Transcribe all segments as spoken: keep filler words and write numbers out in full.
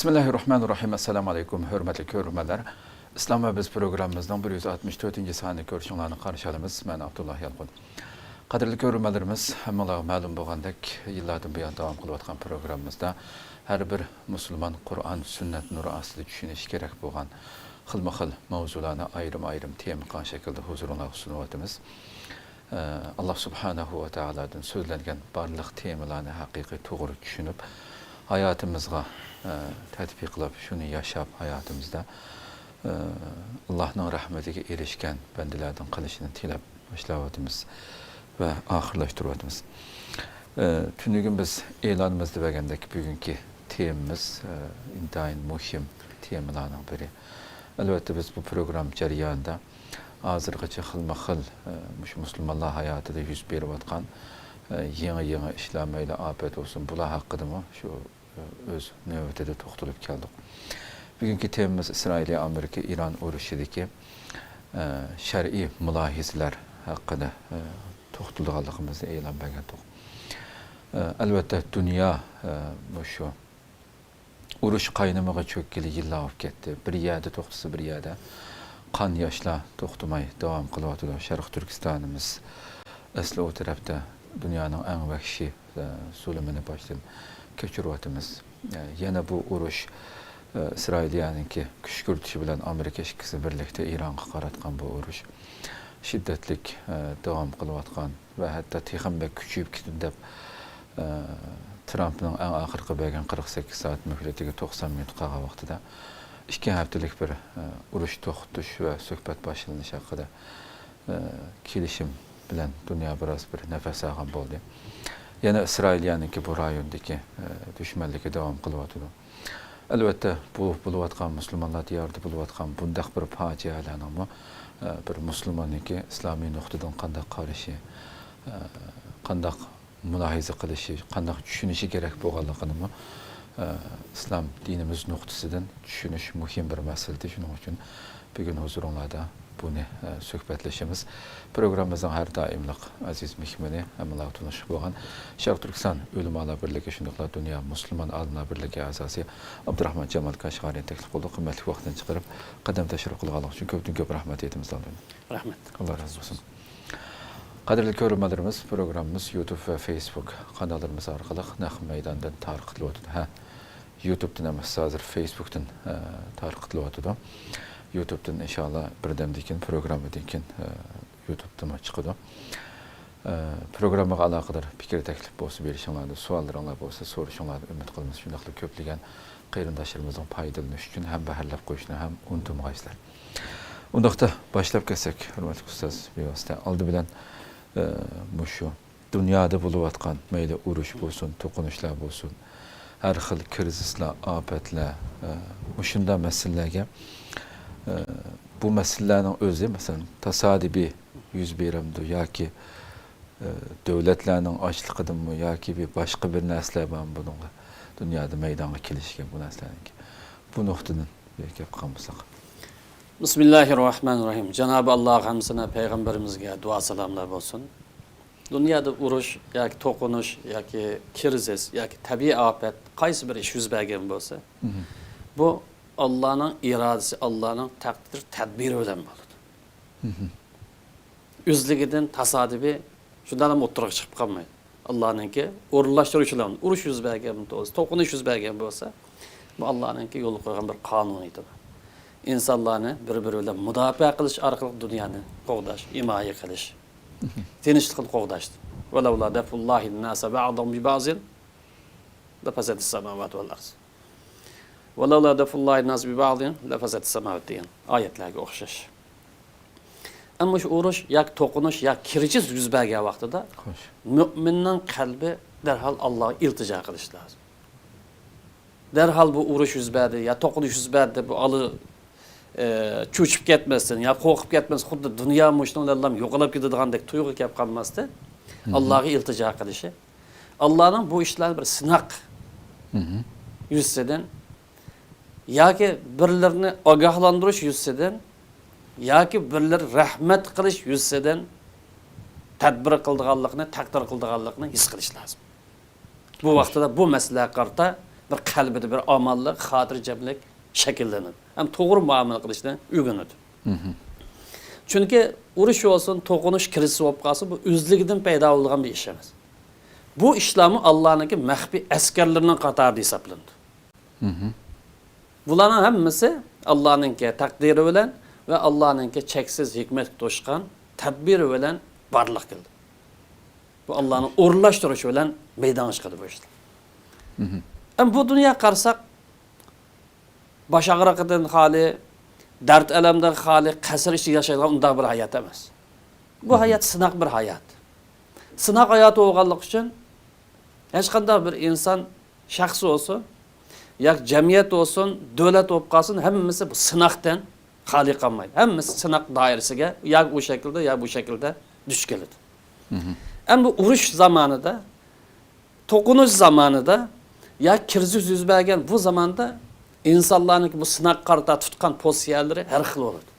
بىسمىللاھىررەھمانىررەھىم. ئەسسالامۇئەلەيكۇم، ھۆرمەتلىك كۆرۈرمەنلەر. ئىسلام ۋە بىز پروگراممىمىزنىڭ بىر يۈز ئاتمىش تۆتىنچى سانىنى كۆرۈشۈڭلارنى قارشى ئالىمىز. مەن ئابدۇللا يالقۇن. قەدىرلىك كۆرۈرمەنلىرىمىز، ھەممىڭلارغا مەلۇم بولغاندەك، يىللاردىن بۇيان داۋام قىلىۋاتقان پروگراممىمىزدا ھەر بىر مۇسۇلمان قۇرئان، سۈننەت نۇرى ئاستىدا چۈشىنىشى كېرەك بولغان خىلمۇ خىل ماۋزۇلارنى ئايرىم-ئايرىم تېمىغا شەكىلدە ھۇزۇرۇڭلارغا سۇنۇۋاتىمىز. ئە، ئاللا سۇبھانەھۇ ۋە تائالادىن سۆزلەنگەن بارلىق تېمىلارنى ھەقىقىي توغرا چۈشىنىپ، ھاياتىمىزغا، ئە، تەتبىقلاپ، شۇنى ياشاپ، ھاياتىمىزدا، ئە، ئاللانىڭ رەھمىتىگە ئېرىشكەن بەندىلەردىن قىلىشىنى تىلەپ باشلاۋاتىمىز ۋە ئاخىرلاشتۇرۇۋاتىمىز. ئە، تۈنۈگۈن بىز ئېلانىمىزدا بەرگەندەك، بۈگۈنكى تېمىمىز، ئە، ئىنتايىن مۇھىم تېمىلارنىڭ بىرى. ئەلۋەتتە، بىز بۇ پروگرامما جەريانىدا ھازىرغىچە خىلمۇ خىل، ئە، مۇشۇ مۇسۇلمانلار ھاياتىدا يۈز بېرىۋاتقان، ئە، يېڭى، يېڭى ئىشلار، مەيلى ئاپەت بولسۇن، بۇلار ھەققىدىمۇ شۇ، ئە، ئۆز نۆۋىتىدە توختىلىپ كەلدۇق. بۈگۈنكى تېمىمىز ئىسرائىلىيە، ئامېرىكا، ئىران ئۇرۇشىدىكى، ئە، شەرئىي مۇلاھىزىلەر ھەققىدە، ئە، توختىلىدىغانلىقىمىزنى ئېلان بەرگەنتۇق. ئە، ئەلۋەتتە، دۇنيا، ئە، مۇشۇ ئۇرۇش قاينىمىغا چۆككىلى يىللار بولۇپ كەتتى. بىر يەردە توختىسا، بىر يەردە قان ياشلار توختىماي داۋام قىلىۋاتىدۇ. شەرقىي تۈركىستانىمىز ئەسلى ئۇ تەرەپتە دۇنيانىڭ ئەڭ ۋەھشىي، ئە، زۇلۇمىنى باشتىن كەچۈرۈۋاتىمىز. ئە، يەنە بۇ ئۇرۇش، ئە، ئىسرائىلىيەنىڭكى كۈشكۈرتۈشى بىلەن ئامېرىكا ئىككىسى بىرلىكتە ئىرانغا قاراتقان بۇ ئۇرۇش شىددەتلىك، ئە، داۋام قىلىۋاتقان ۋە ھەتتا تېخىمۇ بەك كۈچىيىپ كېتىدۇ دەپ، ئە، ترامپنىڭ ئەڭ ئاخىرقى بەرگەن قىرىق سەككىز سائەت مۆھلىتىگە توقسان مىنۇت قالغان ۋاقتىدا ئىككى ھەپتىلىك بىر، ئە، ئۇرۇش توختىتىش ۋە سۆھبەت باشلىنىشى ھەققىدە، ئە، كېلىشىم بىلەن دۇنيا بىراز بىر نەپەس ئالغان بولدى. يەنە ئىسرائىلىيەنىڭكى بۇ رايوندىكى، ئە، دۈشمەنلىكى داۋام قىلىۋاتىدۇ. ئەلۋەتتە، بۇ بولۇۋاتقان، مۇسۇلمانلار دىيارىدا بولۇۋاتقان بۇنداق بىر پاجىئەلەرنىڭمۇ، ئە، بىر مۇسۇلماننىڭكى ئىسلامىي نۇقتىدىن قانداق قارىشى، ئە، قانداق مۇلاھىزە قىلىشى، قانداق چۈشىنىشى كېرەك بولغانلىقىنىمۇ، ئە، ئىسلام دىنىمىز نۇقتىسىدىن چۈشىنىش مۇھىم بىر مەسىلىدى. شۇنىڭ ئۈچۈن بۈگۈن ھۇزۇرۇڭلاردا بۇنى، ئە، سۆھبەتلىشىمىز. پروگراممىمىزنىڭ ھەر دائىملىق ئەزىز مېھمىنى، ھەممىلەرگە تونۇشلۇق بولغان شەرقىي تۈركىستان ئۆلىمالار بىرلىكى، شۇنداقلا دۇنيا مۇسۇلمان ئالىملار بىرلىكى ئەزاسى ئابدۇراخمان جامال كاشغەرىنى تەكلىپ قىلدۇق. قىممەتلىك ۋاقتىنى چىقىرىپ، قەدەم تەشرىپ قىلغانلىقى ئۈچۈن كۆپتىن كۆپ رەھمەت ئېيتىمىز ئالدىن. رەھمەت. ئاللا رازى بولسۇن. قەدىرلىك كۆرۈرمەنلىرىمىز، پروگراممىمىز يۇتۇب ۋە فېيسبۇك قاناللىرىمىز ئارقىلىق نەق مەيداندىن تارقىتىلىۋاتىدۇ. ھە، يۇتۇبتىن ئەمەس، ھازىر فېيسبۇكتىن، ئە، تارقىتىلىۋاتىدۇ. يۇتۇبتىن ئىنشاللا بىردەمدىن كېيىن، پروگراممىدىن كېيىن، ئە، يۇتۇبتىمۇ چىقىدۇ. ئە، پروگراممىغا ئالاقىدار پىكىر، تەكلىپ بولسا بېرىشىڭلارنى، سوئاللىرىڭلار بولسا سورىشىڭلارنى ئۈمىد قىلىمىز. شۇنداقلا كۆپلىگەن قېرىنداشلىرىمىزنىڭ پايدىلىنىشى ئۈچۈن ھەم بەھرىلەپ قويۇشنى ھەم ئۇنتۇمىغايسىلەر. ئۇنداقتا باشلاپ كەتسەك، ھۆرمەتلىك ئۇستاز، بىۋاسىتە ئالدى بىلەن، ئە، مۇشۇ دۇنيادا بولۇۋاتقان، مەيلى ئۇرۇش بولسۇن، توقۇنۇشلار بولسۇن، ھەر خىل كىرىزىسلار، ئاپەتلەر، ئە، مۇشۇنداق مەسىلىلەرگە، ئە، بۇ مەسىلىلەرنىڭ ئۆزى، مەسىلەن، تاسادىپىي يۈز بېرەمدۇ ياكى، ئە، دۆلەتلەرنىڭ ئاچلىقىدىنمۇ ياكى بىر باشقا بىر نەرسىلەر بارمۇ بۇنىڭغا، دۇنيادا مەيدانغا كېلىشكە بۇ نەرسىلەرنىڭكى؟ بۇ نۇقتىدىن بىر گەپ قىلغان بولساق. بىسمىللاھىررەھمانىررەھىم. جانابى ئاللاغا ھەمدۇسانا، پەيغەمبىرىمىزگە دۇئا سالاملار بولسۇن. دۇنيادا ئۇرۇش ياكى توقۇنۇش ياكى كىرىزىس ياكى تەبىئىي ئاپەت، قايسى بىر ئىش يۈز بەرگەن بولسا، مهم. بۇ ئاللانىڭ ئىرادىسى، ئاللانىڭ تەقدىر تەدبىرى بىلەن بولىدۇ. مهم. ئۆزلۈكىدىن تاسادىپىي شۇنداقلا ئوتتۇرىغا چىقىپ قالمايدۇ. ئاللانىڭكى ئورۇنلاشتۇرۇشى بىلەن ئۇرۇش يۈز بەرگەن بولسا، توقۇنۇش يۈز بەرگەن بولسا، بۇ ئاللانىڭكى يولغا قويغان بىر قانۇنىيىتى بار. ئىنسانلارنى بىر-بىرى بىلەن مۇداپىئە قىلىش ئارقىلىق دۇنيانى قوغداش، ھىمايە قىلىش، تىنچلىقنى قوغداش. ولولا دفع الله الناس بعضهم ببعض لفسدت السماوات والأرض. ولولا دفع الله الناس ببعضهم لفسدت السماوات دېگەن ئايەتلەرگە ئوخشاش. ئەمما شۇ ئۇرۇش ياكى توقۇنۇش ياكى كىرىزىس يۈز بەرگەن ۋاقتىدا خوش. مۆمىننىڭ قەلبى دەرھال ئاللاغا ئىلتىجا قىلىشى لازىم. دەرھال بۇ ئۇرۇش يۈز بەردى يا توقۇنۇش يۈز بەردى، بۇ ئالا، ئە، چۆچۈپ كەتمەستىن يا قورقۇپ كەتمەستىن، خۇددى دۇنيا مۇشۇنىڭ بىلەن يوقىلىپ كېتىدىغاندەك تۇيغۇ كەپ قالماستىن، مهم. ئاللاغا ئىلتىجا قىلىشى. ئاللانىڭ بۇ ئىشلارنى بىر سىناق مهم. يۈزىسىدىن ياكى بىرلىرىنى ئاگاھلاندۇرۇش يۈزىسىدىن ياكى بىرلىرى رەھمەت قىلىش يۈزىسىدىن تەدبىر قىلىدىغانلىقىنى، تەقدىر قىلىدىغانلىقىنى ھېس قىلىش لازىم. بۇ ۋاقتىدا بۇ مەسىلىگە قارىتا بىر قەلبىدە بىر ئامانلىق، خاتىرجەملىك شەكىللىنىدۇ. ھەم توغرا مۇئامىلە قىلىشنى ئۆگىنىدۇ. چۈنكى ئۇرۇش بولسۇن، توقۇنۇش، كىرىزىس بولۇپ قالسا، بۇ ئۆزلۈكىدىن پەيدا بولىدىغان بىر ئىش ئەمەس. بۇ ئىشلارمۇ ئاللانىڭكى مەخپىي ئەسكەرلىرىنىڭ قاتارىدا ھېسابلىنىدۇ. بۇلارنىڭ ھەممىسى ئاللانىڭكى تەقدىرى بىلەن ۋە ئاللانىڭكى چەكسىز ھېكمەتكە توشقان تەدبىرى بىلەن بارلىققا كېلىدۇ. بۇ ئاللانىڭ ئورۇنلاشتۇرۇشى بىلەن مەيدانغا چىقىدۇ بۇ ئىشلار. ئەمما بۇ دۇنياغا قارىساق، باش ئاغرىقىدىن خالىي، دەرد ئەلەمدىن خالىي، قەسىر ئىچىدە ياشايدىغان ئۇنداق بىر ھايات ئەمەس. بۇ ھايات سىناق بىر ھايات. سىناق ھاياتى بولغانلىقى ئۈچۈن ھېچقانداق بىر ئىنسان، شەخس بولسۇن ياكى جەمئىيەت بولسۇن، دۆلەت بولۇپ قالسۇن، ھەممىسى بۇ سىناقتىن خالىي قالمايدۇ. ھەممىسى سىناق دائىرىسىگە يا ئۇ شەكىلدە، يا بۇ شەكىلدە دۇچ كېلىدۇ. ئەمما بۇ ئۇرۇش زامانىدا، توقۇنۇش زامانىدا يا كىرىزىس يۈز بەرگەن بۇ زاماندا ئىنسانلارنىڭكى بۇ سىناققا قارىتا تۇتقان پوزىتسىيەلىرى ھەر خىل بولىدۇ.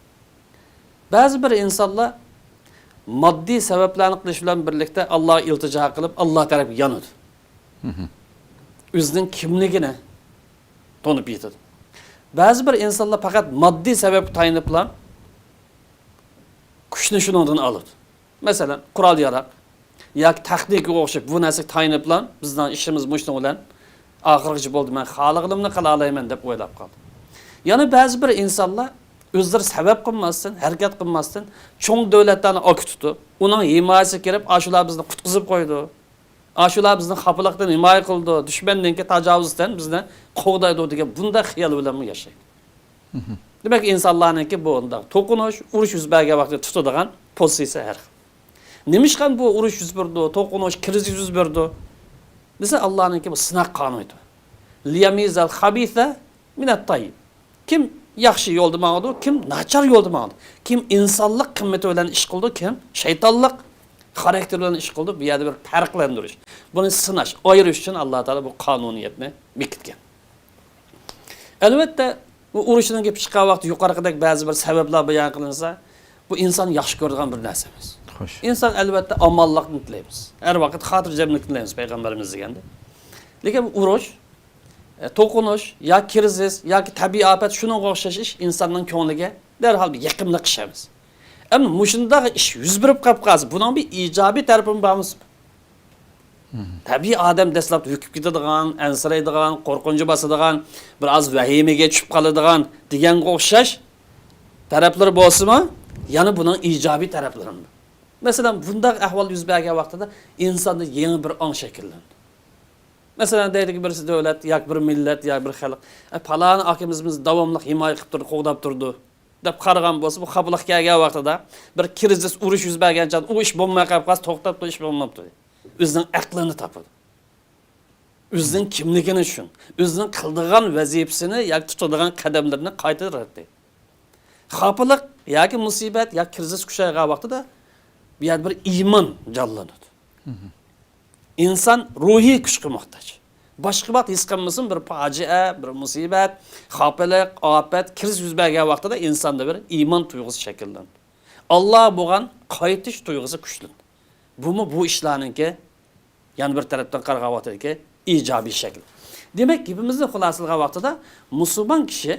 بەزى بىر ئىنسانلار ماددىي سەۋەبلەرنى قىلىش بىلەن بىرلىكتە ئاللاغا ئىلتىجا قىلىپ، ئاللا تەرەپكە يانىدۇ. ئۆزىنىڭ كىملىكىنى تونۇپ يېتىدۇ. بەزى بىر ئىنسانلار پەقەت ماددىي سەۋەبكە تايىنىپلا كۈچنى شۇنىڭدىن ئالىدۇ. مەسىلەن، قورال-ياراغ ياكى تېخنىكىغا ئوخشاپ بۇ نەرسىگە تايىنىپلا بىزنىڭ ئىشىمىز مۇشۇنىڭ بىلەن ئاخىرغىچە بولدى، مەن خالىغىنىمنى قىلالايمەن دەپ ئويلاپ قالدى. يەنە بەزى بىر ئىنسانلار ئۆزلىرى سەۋەب قىلماستىن، ھەرىكەت قىلماستىن، چوڭ دۆلەتلەرنى ئاكا تۇتۇپ، ئۇنىڭ ھىمايىسىگە كىرىپ، ئاشۇلار بىزنى قۇتقۇزۇپ قويىدۇ، ئاشۇلار بىزنى خاپىلىقتىن ھىمايە قىلىدۇ، دۈشمەندىنكى تاجاۋۇزدىن بىزنى قوغدايدۇ دېگەن بۇنداق خىيال بىلەنمۇ ياشايدۇ. دېمەك، ئىنسانلارنىڭكى بۇنداق توقۇنۇش، ئۇرۇش يۈز بەرگەن ۋاقتىدا تۇتىدىغان پوزىتسىيىسى ھەر خىل. نېمىشقا بۇ ئۇرۇش يۈز بېرىدۇ، توقۇنۇش، كىرىزىس يۈز بېرىدۇ دېسە، ئاللانىڭكى بۇ سىناق قانۇنىدۇر. لىيەمىزەل خەبىسە مىنەت تەييىب. كىم ياخشى يولدا ماڭىدۇ، كىم ناچار يولدا ماڭىدۇ. كىم ئىنسانلىق قىممىتى بىلەن ئىش قىلىدۇ، كىم شەيتانلىق خاراكتېر بىلەن ئىش قىلىدۇ. بۇ يەردە بىر پەرقلەندۈرۈش. بۇنى سىناش، ئايرىش ئۈچۈن ئاللا تائالا بۇ قانۇنىيەتنى بېكىتكەن. ئەلۋەتتە، بۇ ئۇرۇشنىڭ گېپى چىققان ۋاقىتتا يۇقىرىقىدەك بەزى بىر سەۋەبلەر بايان قىلىنسا، بۇ ئىنسان ياخشى كۆرىدىغان بىر نەرسە ئەمەس. خوش. ئىنسان ئەلۋەتتە ئامانلىقنى تىلەيمىز. ھەر ۋاقىت خاتىرجەملىكنى تىلەيمىز پەيغەمبىرىمىز دېگەندە. لېكىن بۇ ئۇرۇش، ئە، توقۇنۇش يا كىرىزىس ياكى تەبىئىي ئاپەت شۇنىڭغا ئوخشاش ئىش ئىنساننىڭ كۆڭلىگە دەرھال بىر يېقىملىق ئىش ئەمەس. ئەمما مۇشۇنداق ئىش يۈز بېرىپ قاپ قالسا، بۇنىڭ بىر ئىجابىي تەرىپىمۇ بارمىسۇن؟ تەبىئىي ئادەم دەسلەپتە ھۆكۈپ كېتىدىغان، ئەنسىرەيدىغان، قورقۇنچ باسىدىغان، بىر ئاز ۋەھىمىگە چۈشۈپ قالىدىغان دېگەنگە ئوخشاش تەرەپلىرى بولسىمۇ، يەنە بۇنىڭ ئىجابىي تەرەپلىرىمۇ بار. مەسىلەن، بۇنداق ئەھۋال يۈز بەرگەن ۋاقتىدا ئىنساندا يېڭى بىر ئاڭ شەكىللىنىدۇ. مەسىلەن، دەيدىكى بىرسى دۆلەت ياكى بىر مىللەت ياكى بىر خەلق، «ئە، پالانى ئاكىمىز بىزنى داۋاملىق ھىمايە قىلىپ تۇرىدۇ، قوغداپ تۇرىدۇ» دەپ قارىغان بولسا، بۇ خاپىلىق كەلگەن ۋاقتىدا، بىر كىرىزىس، ئۇرۇش يۈز بەرگەن چاغدا ئۇ ئىش بولماي قېلىپ قالسا، توختاپتۇ، ئىش بولماپتۇ. ئۆزىنىڭ ئەقلىنى تاپىدۇ. ئۆزىنىڭ كىملىكىنى چۈشىنىدۇ. ئۆزىنىڭ قىلىدىغان ۋەزىپىسىنى ياكى تۇتىدىغان قەدەملىرىنى قايتا رەتلەيدۇ. خاپىلىق ياكى مۇسىبەت ياكى كىرىزىس كۈچەيگەن ۋاقتىدا بۇ يەردە بىر ئىمان جانلىنىدۇ. ئىنسان روھىي كۈچكە موھتاج. باشقا ۋاقىت ھېس قىلمىسىمۇ، بىر پاجىئە، بىر مۇسىبەت، خاپىلىق، ئاپەت، كىرىزىس يۈز بەرگەن ۋاقتىدا ئىنساندا بىر ئىمان تۇيغۇسى شەكىللىنىدۇ. ئاللاغا بولغان قايتىش تۇيغۇسى كۈچلىنىدۇ. بۇمۇ بۇ ئىشلارنىڭكى، يەنە بىر تەرەپتىن قارىغان ۋاقتىدىكى ئىجابىي شەكىل. دېمەك، گېپىمىزنى خۇلاسىلىغان ۋاقتىدا، مۇسۇلمان كىشى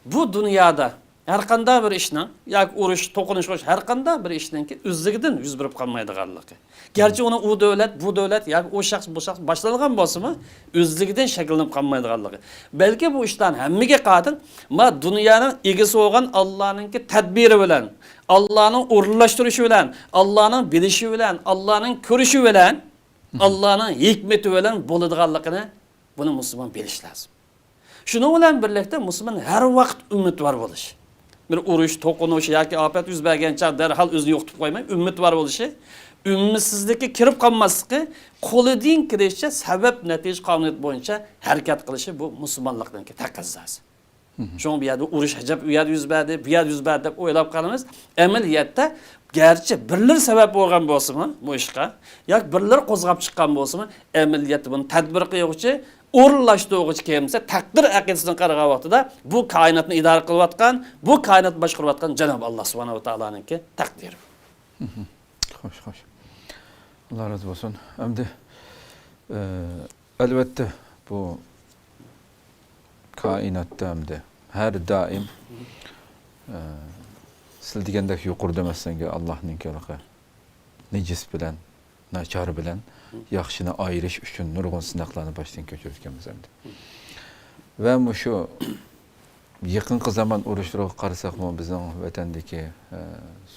بۇ دۇنيادا ھەر قانداق بىر ئىشنىڭ ياكى ئۇرۇش، توقۇنۇش، ھەر قانداق بىر ئىشنىڭكى ئۆزلۈكىدىن يۈز بېرىپ قالمايدىغانلىقى. گەرچە ئۇنىڭ ئۇ دۆلەت، بۇ دۆلەت ياكى ئۇ شەخس، بۇ شەخس باشلانغان بولسىمۇ، ئۆزلۈكىدىن شەكىللىنىپ قالمايدىغانلىقى. بەلكى بۇ ئىشلارنىڭ ھەممىگە قاتىل، ما دۇنيانىڭ ئىگىسى بولغان ئاللانىڭكى تەدبىرى بىلەن، ئاللانىڭ ئورۇنلاشتۇرۇشى بىلەن، ئاللانىڭ بىلىشى بىلەن، ئاللانىڭ كۆرۈشى بىلەن، ئاللانىڭ ھېكمىتى بىلەن بولىدىغانلىقىنى بۇنى مۇسۇلمان بىلىشى لازىم. شۇنىڭ بىلەن بىرلىكتە مۇسۇلمان ھەر ۋاقىت ئۈمىدۋار بولۇشى. بىر ئۇرۇش، توقۇنۇش ياكى ئاپەت يۈز بەرگەن چاغ دەرھال ئۆزىنى يوقىتىپ قويماي، ئۈمىدۋار بولۇشى، ئۈمىدسىزلىككە كىرىپ قالماسلىقى، قولىدىن كېلىشىچە سەۋەب نەتىجە قانۇنىيىتى بويىچە ھەرىكەت قىلىشى بۇ مۇسۇلمانلىقنىڭكى تەقەززاسى. شۇڭا بۇ يەردە ئۇرۇش ئەجەب ئۇ يەردە يۈز بەردى، بۇ يەردە يۈز بەردى دەپ ئويلاپ قالىمىز. ئەمەلىيەتتە، گەرچە بىرلىرى سەۋەب بولغان بولسىمۇ بۇ ئىشقا، ياكى بىرلىرى قوزغاپ چىققان بولسىمۇ، ئەمەلىيەتتە بۇنى تەدبىر قىلغۇچى، ئورۇنلاشتۇرغۇچى كىم دېسە، تەقدىر ئەقىدىسىدىن قارىغان ۋاقتىدا بۇ كائىناتنى ئىدارە قىلىۋاتقان، بۇ كائىناتنى باشقۇرۇۋاتقان جانابى ئاللا سۇبھانەھۇ ۋە تائالانىڭكى تەقدىرى. خوش، خوش. ئاللا رازى بولسۇن. ئەمدى، ئە، ئەلۋەتتە، بۇ كائىناتتا ئەمدى ھەر دائىم، ئە، سىز دېگەندەك يۇقىرىدا مەسىلەنگە ئاللاھنىڭكى ھېلىقى نىجىس بىلەن، ناچار بىلەن ياخشىنى ئايرىش ئۈچۈن نۇرغۇن سىناقلارنى باشتىن كەچۈرۈۋەتكەنمىز ئەمدى. ۋە مۇشۇ يېقىنقى زامان ئۇرۇشلىرىغا قارىساقمۇ، بىزنىڭ ۋەتەندىكى، ئە،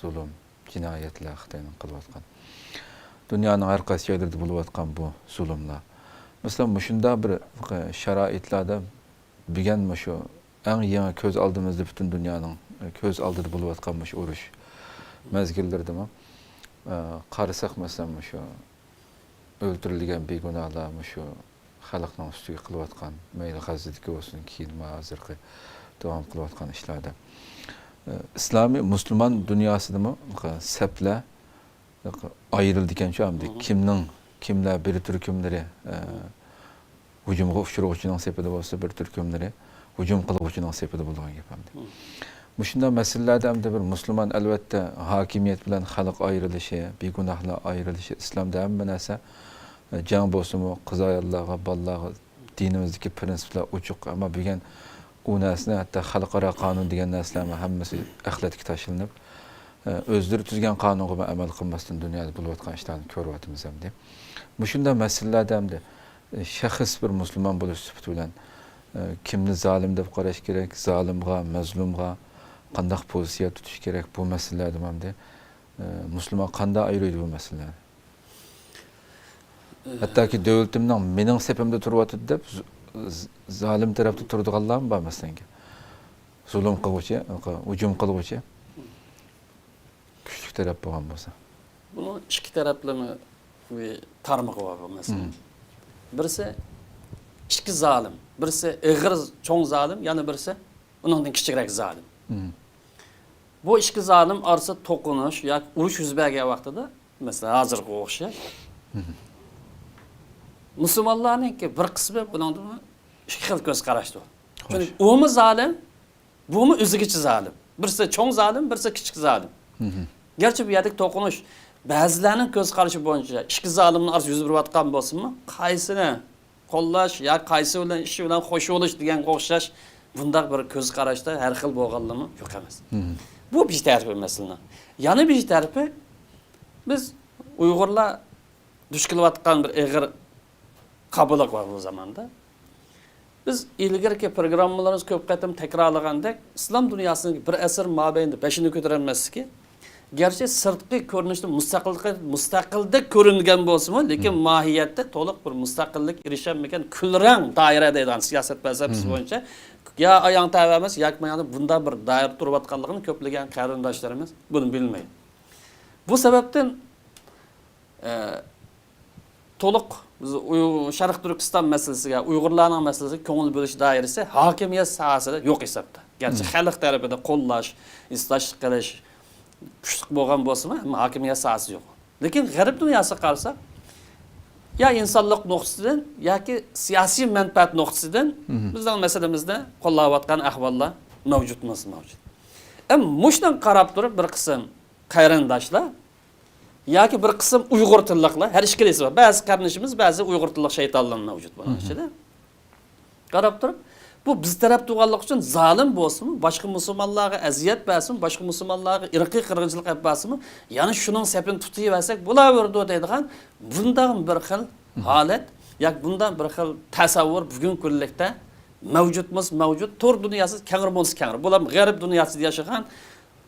زۇلۇم، جىنايەتلەر، خىتاينىڭ قىلىۋاتقان، دۇنيانىڭ ھەر قايسى جايلىرىدا بولۇۋاتقان بۇ زۇلۇملار. مەسىلەن، مۇشۇنداق بىر، ئە، شارائىتلاردا بۈگۈن مۇشۇ ئەڭ يېڭى كۆز ئالدىمىزدا، پۈتۈن دۇنيانىڭ كۆز ئالدىدا بولۇۋاتقان مۇشۇ ئۇرۇش مەزگىللىرىدىمۇ، ئە، قارىساق، مەسىلەن، مۇشۇ ئۆلتۈرۈلگەن بىگۇناھلار مۇشۇ خەلقنىڭ ئۈستىگە قىلىۋاتقان، مەيلى غەززىدىكى بولسۇن، كېيىن ھازىرقى داۋام قىلىۋاتقان ئىشلاردا، ئە، ئىسلامىي مۇسۇلمان دۇنياسىدىمۇ سەپلەر ئايرىلىدىكەنچۇ ئەمدى. مم. كىمنىڭ، كىملەر بىر تۈركۈملىرى، ئە، ھۇجۇمغا ئۇچرىغۇچىنىڭ سېپىدە بولسا، بىر تۈركۈملىرى ھۇجۇم قىلغۇچىنىڭ سېپىدە بولىدىغان گەپ ئەمدى. مم. مۇشۇنداق مەسىلىلەردە ئەمدى بىر مۇسۇلمان، ئەلۋەتتە، ھاكىمىيەت بىلەن خەلق ئايرىلىشى، بىگۇناھلار ئايرىلىشى، ئىسلامدا ھەممە نەرسە، ئە، جەڭ بولسىمۇ، قىز-ئاياللارغا، بالىلارغا، دىنىمىزدىكى پىرىنسىپلار ئوچۇق، ئەمما بۈگۈن ئۇ نەرسىنى ھەتتا خەلقئارا قانۇن دېگەن نەرسىلەرمۇ ھەممىسى ئەخلەتكە تاشلىنىپ، ئۆزلىرى تۈزگەن قانۇنغىمۇ ئەمەل قىلماستىن دۇنيادا بولۇۋاتقان ئىشلارنى كۆرۈۋاتىمىز ئەمدى. مۇشۇنداق مەسىلىلەردە ئەمدى شەخس بىر مۇسۇلمان بولۇش سۈپىتى بىلەن، كىمنى زالىم دەپ قاراش كېرەك، زالىمغا، مەزلۇمغا قانداق پوزىتسىيە تۇتۇش كېرەك، بۇ مەسىلىلەردىمۇ ئەمدى مۇسۇلمان قانداق ئايرىيدۇ بۇ مەسىلىلەرنى؟ ھەتتاكى دۆلىتىمنىڭ مېنىڭ سېپىمدە تۇرۇۋاتىدۇ دەپ ز-، ز-، زالىم تەرەپتە تۇرىدىغانلارمۇ بار مەسىلەنكى. زۇلۇم قىلغۇچى، ھۇجۇم قىلغۇچى كۈچلۈك تەرەپ بولغان بولسا. بۇنىڭ ئىككى تەرەپلىمە بىر تارمىقى بار بۇ مەسىلىنىڭ. مم. بىرسى ئىككى زالىم، بىرسى ئېغىر چوڭ زالىم، يەنە بىرسى ئۇنىڭدىن كىچىكرەك زالىم. مم. بۇ ئىككى زالىم ئارىسىدا توقۇنۇش ياكى ئۇرۇش يۈز بەرگەن ۋاقتىدا، مەسىلەن، ھازىرغا ئوخشاش، مم، مۇسۇلمانلارنىڭكى بىر قىسمى بۇنىڭدىن ئىككى خىل كۆز قاراشتا. خوش. چۈنكى ئۇمۇ زالىم، بۇمۇ ئۆزىگىچە زالىم. بىرسى چوڭ زالىم، بىرسى كىچىك زالىم. مم. گەرچە بۇ يەردىكى توقۇنۇش بەزىلەرنىڭ كۆز قارىشى بويىچە ئىككى زالىمنىڭ ئارىسىدا يۈز بېرىۋاتقان بولسىمۇ، قايسىنى قوللاش يا قايسى بىلەن، ئىشى بىلەن خوش بولۇش دېگەنگە ئوخشاش بۇنداق بىر كۆز قاراشتا ھەر خىل بولغانلىرىمۇ يوق ئەمەس. مم. بۇ بىر تەرىپى مەسىلىنىڭ. يەنە بىر تەرىپى، بىز ئۇيغۇرلار دۇچ كېلىۋاتقان بىر ئېغىر قاپىلىق بار بۇ زاماندا. بىز ئىلگىرىكى پروگراممىلىرىمىزدا كۆپ قېتىم تەكرارلىغاندەك، ئىسلام دۇنياسىنىڭ بىر ئەسىر مابەينىدە بېشىنى كۆتۈرەلمەسلىكى، گەرچە سىرتقى كۆرۈنۈشتە مۇستەقىللىقى، مۇستەقىلدەك كۆرۈنگەن بولسىمۇ، لېكىن، مم، ماھىيەتتە تولۇق بىر مۇستەقىللىققە ئېرىشەلمىگەن كۈلرەڭ دائىرە دەيدىغان سىياسەت پەلسەپىسى، مم، بويىچە يا ئاياڭ تەۋە ئەمەس، ياكى ماياڭدا بۇنداق بىر دائىرە تۇرۇۋاتقانلىقىنى كۆپلىگەن قېرىنداشلىرىمىز بۇنى بىلمەيدۇ. بۇ سەۋەبتىن، ئە، تولۇق بىز ئۇي-، شەرقىي تۈركىستان مەسىلىسىگە، ئۇيغۇرلارنىڭ مەسىلىسىگە كۆڭۈل بۆلۈش دائىرىسى ھاكىمىيەت ساھەسىدە يوق ھېسابتا. گەرچە، مم، خەلق تەرىپىدە قوللاش، ھېسداشلىق قىلىش، كۈچلۈك بولغان بولسىمۇ، ئەمما ھاكىمىيەت ساھەسى يوق. لېكىن غەرب دۇنياسىغا قارىساق، يا ئىنسانلىق نۇقتىسىدىن ياكى سىياسىي مەنپەئەت نۇقتىسىدىن، مم، بىزنىڭ مەسىلىمىزنى قوللاۋاتقان ئەھۋاللار مەۋجۇتمۇ مەۋجۇت. ئەمما مۇشۇنىڭغا قاراپ تۇرۇپ بىر قىسىم قېرىنداشلار ياكى بىر قىسىم ئۇيغۇر تىللىقلار، ھەر ئىككىلىسى بار. بەزى قېرىندىشىمىز، بەزى ئۇيغۇر تىللىق شەيتانلار مەۋجۇت بۇنىڭ، مم، ئىچىدە. قاراپ تۇرۇپ، بۇ بىز تەرەپ تۇرغانلىقى ئۈچۈن زالىم بولسىمۇ، باشقا مۇسۇلمانلارغا ئەزىيەت بەرسىمۇ، باشقا مۇسۇلمانلارغا ئىرقىي قىرغىنچىلىق ئېلىپ بارسىمۇ، يەنە شۇنىڭ سەپىنى تۇتۇۋەرسەك بولاۋېرىدۇ دەيدىغان بۇنداق بىر خىل، مم، ھالەت ياكى بۇنداق بىر خىل تەسەۋۋۇر بۈگۈنكى كۈنلۈكتە مەۋجۇتمۇ مەۋجۇت، تور دۇنياسى كەڭرى بولسا كەڭرى. بۇلار غەرب دۇنياسىدا ياشىغان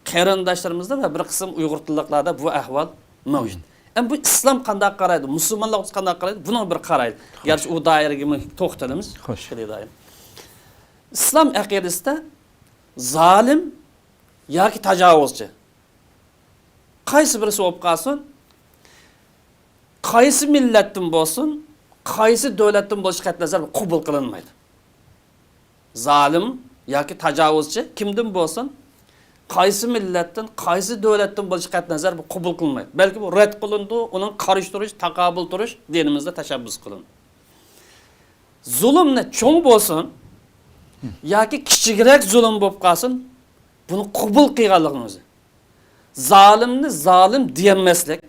قېرىنداشلىرىمىزدا ۋە بىر قىسىم ئۇيغۇر تىللىقلاردا بۇ ئەھۋال مەۋجۇت. مم. ئەمما بۇ ئىسلام قانداق قارايدۇ، مۇسۇلمانلار قانداق قارايدۇ، بۇنىڭغا بىر قارايلى. خوش. گەرچە ئۇ دائىرىگىمۇ توختىلىمىز. خوش. ئىسلام ئەقىدىسىدە زالىم ياكى تاجاۋۇزچى، قايسى بىرسى بولۇپ قالسۇن، قايسى مىللەتتىن بولسۇن، قايسى دۆلەتتىن بولۇشى قەتئىينەزەر قوبۇل قىلىنمايدۇ. زالىم ياكى تاجاۋۇزچى كىمدىن بولسۇن، قايسى مىللەتتىن، قايسى دۆلەتتىن بولۇشى قەتئىينەزەر بۇ قوبۇل قىلىنمايدۇ. بەلكى بۇ رەت قىلىنىدۇ، ئۇنىڭغا قارشى تۇرۇش، تاقابىل تۇرۇش دىنىمىزدا تەشەببۇس قىلىنىدۇ. زۇلۇمنى چوڭ بولسۇن ياكى كىچىكرەك زۇلۇم بولۇپ قالسۇن، بۇنى قوبۇل قىلغانلىقنىڭ ئۆزى. زالىمنى زالىم دېيەلمەسلىك،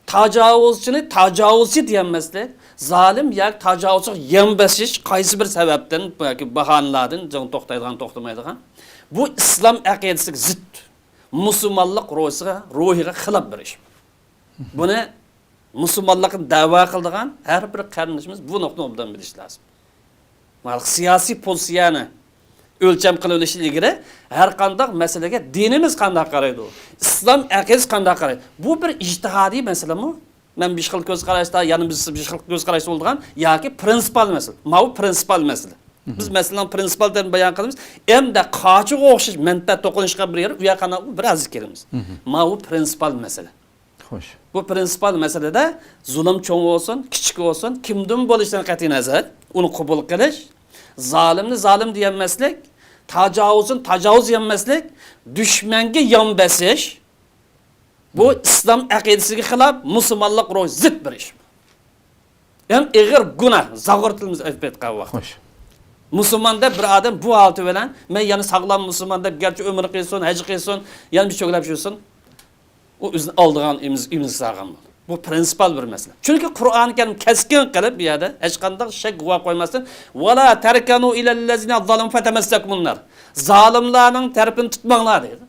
تاجاۋۇزچىنى تاجاۋۇزچى دېيەلمەسلىك، زالىم ياكى تاجاۋۇزچىغا يان بېسىش قايسى بىر سەۋەبتىن ياكى باھانىلەردىن جىڭ توختايدىغان، توختىمايدىغان، بۇ ئىسلام ئەقىدىسىگە زىت، مۇسۇلمانلىق روھىغا، روھىغا خىلاپ بىر ئىش. بۇنى مۇسۇلمانلىقنى دەۋا قىلىدىغان ھەر بىر قېرىندىشىمىز بۇ نۇقتىنى ئوبدان بىلىشى لازىم. مانا سىياسىي پوزىتسىيەنى ئۆلچەم قىلىۋېلىشتىن ئىلگىرى ھەر قانداق مەسىلىگە دىنىمىز قانداق قارايدۇ؟ ئىسلام ئەقىدىسى قانداق قارايدۇ؟ بۇ بىر ئىجتىھادىي مەسىلىمۇ؟ مەن بىر خىل كۆز قاراشتا، يەنە بىز بىر خىل كۆز قاراشتا بولىدىغان ياكى پرىنسىپال مەسىلە؟ ماۋۇ پرىنسىپال مەسىلە. بىز مەسىلىنىڭ پرىنسىپال تەرىپىنى بايان قىلىمىز. ئەمدى قاچىغا ئوخشاش مەنپەئەت توقۇنۇشقا بىر يەر، ئۇ ياققا بىر ئازراق كېلىمىز. ماۋۇ پرىنسىپال مەسىلە. خوش. بۇ پرىنسىپال مەسىلىدە زۇلۇم چوڭ بولسۇن، كىچىك بولسۇن، كىمدىن بولۇشىدىن قەتئىينەزەر، ئۇنى قوبۇل قىلىش، زالىمنى زالىم دېيەلمەسلىك، تاجاۋۇزنى تاجاۋۇز دېيەلمەسلىك، دۈشمەنگە يان بېسىش، بۇ ئىسلام ئەقىدىسىگە خىلاپ، مۇسۇلمانلىق روھىغا زىت بىر ئىش. ھەم ئېغىر گۇناھ، زاغۇر تىلىمىز ئېلىپ ئېيتقان ۋاقىت. خوش. مۇسۇلمان دەپ بىر ئادەم بۇ ھالىتى بىلەن، مەن يەنە ساغلام مۇسۇلمان دەپ، گەرچە ئۆمرە قىلسۇن، ھەج قىلسۇن، يەنە بىر چۆگىلەپ يۈرسۇن، ئۇ ئۆزىنى ئالدىغان ئىمز-، ئىمزا سالغان بولىدۇ. بۇ پرىنسىپال بىر مەسىلە. چۈنكى قۇرئانى كەرىم كەسكىن قىلىپ بۇ يەردە ھېچقانداق شەك، گۇۋاھ قويماستىن، «ۋەلا تەركەنۇ ئىلەللەزىنە زالىمۇ فەتەمەسسەكۇمۇننار.» زالىملارنىڭ تەرىپىنى تۇتماڭلار دەيدۇ.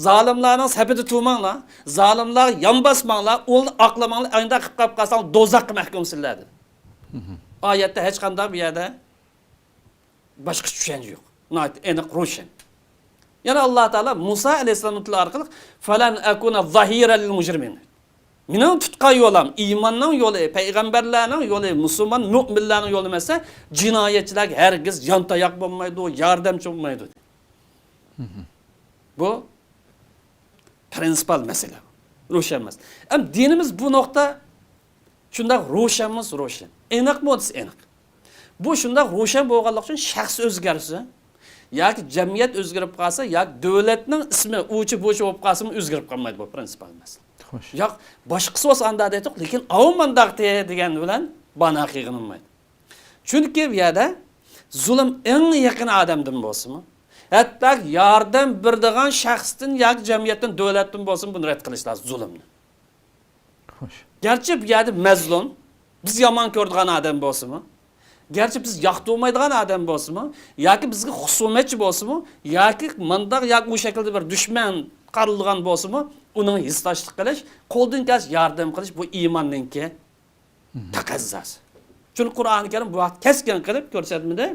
زالىملارنىڭ سەپىدە تۇرماڭلار، زالىملارغا يان باسماڭلار، ئۇلارنى ئاقلىماڭلار، ئاينىدا قىپ قاپ قالساڭلار دوزاخقا مەھكۇمسىلەر دېدى. ئايەتتە ھېچقانداق بۇ يەردە باشقىچە چۈشەنچە يوق. ناھايىتى ئېنىق، روشەن. يەنە ئاللا تائالا مۇسا ئەلەيھىسسالامنىڭ تىلى ئارقىلىق، «فەلەن ئەكۇنە زاھىرەن لىل مۇجرىمىن.» مېنىڭ تۇتقان يولۇم ئىماننىڭ يولى، پەيغەمبەرلەرنىڭ يولى، مۇسۇلمان مۆمىنلەرنىڭ يولى ئەمەسسە، جىنايەتچىلەرگە ھەرگىز يانتاياق بولمايدۇ، ياردەمچى بولمايدۇ. بۇ پرىنسىپال مەسىلە. روشەن ئەمەس. ئەمما دىنىمىز بۇ نۇقتا شۇنداق روشەنمۇ روشەن، ئېنىقمۇ ئېنىق. بۇ شۇنداق روشەن بولغانلىقى ئۈچۈن شەخس ئۆزگەرسە ياكى جەمئىيەت ئۆزگىرىپ قالسا ياكى دۆلەتنىڭ ئىسمى ئۇچى بۇچى بولۇپ قالسىمۇ ئۆزگىرىپ قالمايدۇ، بۇ پرىنسىپال مەسىلە. خوش. ياق، باشقىسى بولسا ئانداق دەيتتۇق، لېكىن ئاۋۇ مانداق دېدى دېگەن بىلەن بانا قىلغىنىلمايدۇ. چۈنكى بۇ يەردە زۇلۇم ئەڭ يېقىن ئادەمدىن بولسىمۇ، ھەتتا ياردەم بېرىدىغان شەخستىن ياكى جەمئىيەتتىن، دۆلەتتىن بولسىمۇ بۇنى رەت قىلىش لازىم، زۇلۇمنى. خوش. گەرچە بۇ يەردە مەزلۇم، بىز يامان كۆرىدىغان ئادەم بولسىمۇ، گەرچە بىز ياقتۇرمايدىغان ئادەم بولسىمۇ، ياكى بىزگە خۇسۇمەتچى بولسىمۇ، ياكى مانداق ياكى ئۇ شەكىلدە بىر دۈشمەن قارىلىدىغان بولسىمۇ، ئۇنىڭ ھېسداشلىق قىلىش، قولدىن كەلسە ياردەم قىلىش، بۇ ئىماننىڭكى تەقەززاسى. چۈنكى قۇرئانى كەرىم بۇ ھەقتە كەسكىن قىلىپ كۆرسەتمىدى.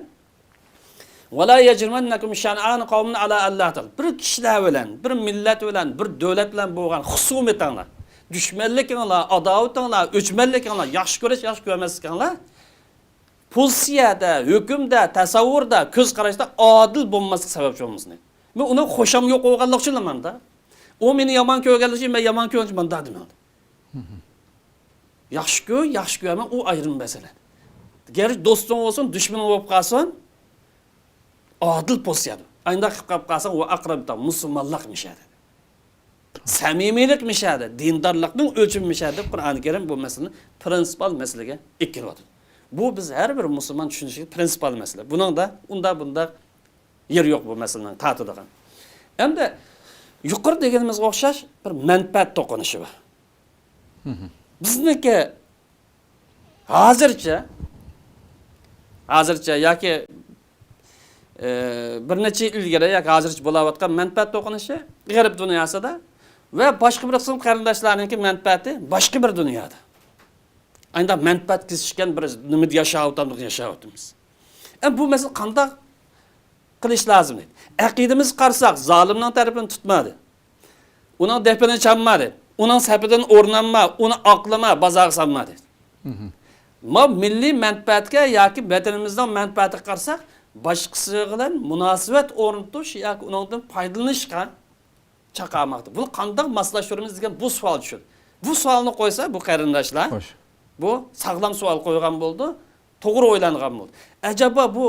«ۋەلا يەجرىمەننەكۇم شەنئانۇ قەۋمىن ئەلا ئەللا تەئدىلۇ.» بىر كىشىلەر بىلەن، بىر مىللەت بىلەن، بىر دۆلەت بىلەن بولغان خۇسۇمىتىڭلار، دۈشمەنلىكىڭلار، ئاداۋىتىڭلار، ئۆچمەنلىكىڭلار، ياخشى كۆرۈش، ياخشى كۆرمەسلىكىڭلار پوزىتسىيەدە، ھۆكۈمدە، تەسەۋۋۇردا، كۆز قاراشتا ئادىل بولماسلىق سەۋەبچى بولمىسۇن. مەن ئۇنىڭ خۇشام يوق بولغانلىقى ئۈچۈن ماندا. ئۇ مېنى يامان كۆرگەنلىكى ئۈچۈن مەن يامان كۆرگەن ماندا دېمەڭ. ياخشى كۆر، ياخشى كۆرمە، ئۇ ئايرىم مەسىلە. گەرچە دوستۇڭ بولسۇن، دۈشمىنىڭ بولۇپ قالسۇن، ئادىل پوزىتسىيەدە. ئانداق قىلىپ قاپ قالساڭ، ۋە ئاقرىبىتاڭ، مۇسۇلمانلىق مىشەدە. سەمىمىيلىك مىشەدە، دىندارلىقنىڭ ئۆلچىمى مىشەدە دەپ قۇرئانى كەرىم بۇ مەسىلىنى پرىنسىپال مەسىلىگە ئېلىپ كېلىۋاتىدۇ. بۇ بىز ھەر بىر مۇسۇلمان چۈشىنىشىگە پرىنسىپال مەسىلە. بۇنىڭدا ئۇنداق بۇنداق يېرى يوق بۇ مەسىلىنىڭ تارتىدىغان. ئەمدى يۇقىرى دېگىنىمىزگە ئوخشاش بىر مەنپەئەت توقۇنۇشى بار. بىزنىڭكى ھازىرچە، ھازىرچە ياكى، ئى، بىر نەچچە يىل ئىلگىرى ياكى ھازىرچە بولاۋاتقان مەنپەئەت توقۇنۇشى غەرب دۇنياسىدا ۋە باشقا بىر قىسىم قېرىنداشلارنىڭكى مەنپەئەتى باشقا بىر دۇنيادا. ئاينىدا مەنپەئەت كېسىشكەن بىر نېمىدە ياشاۋاتامدۇق، ياشاۋاتىمىز. ئە، بۇ مەسىلە قانداق قىلىش لازىم دەيدۇ. ئەقىدىمىزگە قارىساق، زالىمنىڭ تەرىپىنى تۇتما دەيدۇ. ئۇنىڭ دېپىنى چالما دەيدۇ. ئۇنىڭ سەپىدىن ئورۇن ئالما، ئۇنى ئاقلىما، بازارغا سالما دەيدۇ. ما مىللىي مەنپەئەتكە ياكى ۋەتىنىمىزنىڭ مەنپەئەتىگە قارىساق، باشقىسى بىلەن مۇناسىۋەت ئورنىتىش ياكى ئۇنىڭدىن پايدىلىنىشقا چاقىرماقتا. بۇنى قانداق ماسلاشتۇرىمىز دېگەن بۇ سوئال چۈشىدۇ. بۇ سوئالنى قويسا، بۇ قېرىنداشلار، خوش، بۇ ساغلام سوئال قويغان بولىدۇ، توغرا ئويلانغان بولىدۇ. ئەجەبا بۇ،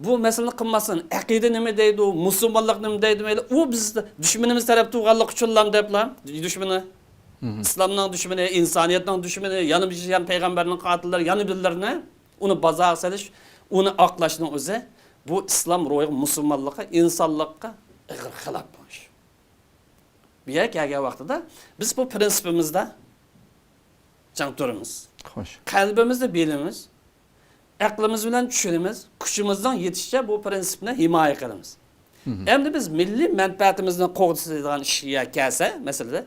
بۇ مەسىلىنى قىلماستىن، ئەقىدە نېمە دەيدۇ، مۇسۇلمانلىق نېمە دەيدۇ، مەيلى، ئۇ بىز دۈشمىنىمىز تەرەپ تۇرغانلىقى ئۈچۈنلا دەپلا، دۈشمىنى، ئىسلامنىڭ دۈشمىنى، ئىنسانىيەتنىڭ دۈشمىنى، يەنە بىر، يەنە پەيغەمبەرنىڭ قاتىللىرى، يەنە بىرلىرىنى، ئۇنى بازارغا سېلىش، ئۇنى ئاقلاشنىڭ ئۆزى بۇ ئىسلام روھىغا، مۇسۇلمانلىققا، ئىنسانلىققا ئېغىر خىلاپ بولۇش. بۇ يەرگە كەلگەن ۋاقتىدا بىز بۇ پرىنسىپىمىزدا جەڭ تۇرىمىز. خوش. قەلبىمىزدە بىلىمىز، ئەقلىمىز بىلەن چۈشىنىمىز، كۈچىمىزنىڭ يېتىشىچە بۇ پرىنسىپنى ھىمايە قىلىمىز. ئەمدى بىز مىللىي مەنپەئەتىمىزنى قوغدىسىدىغان ئىشقا كەلسە، مەسىلىدە،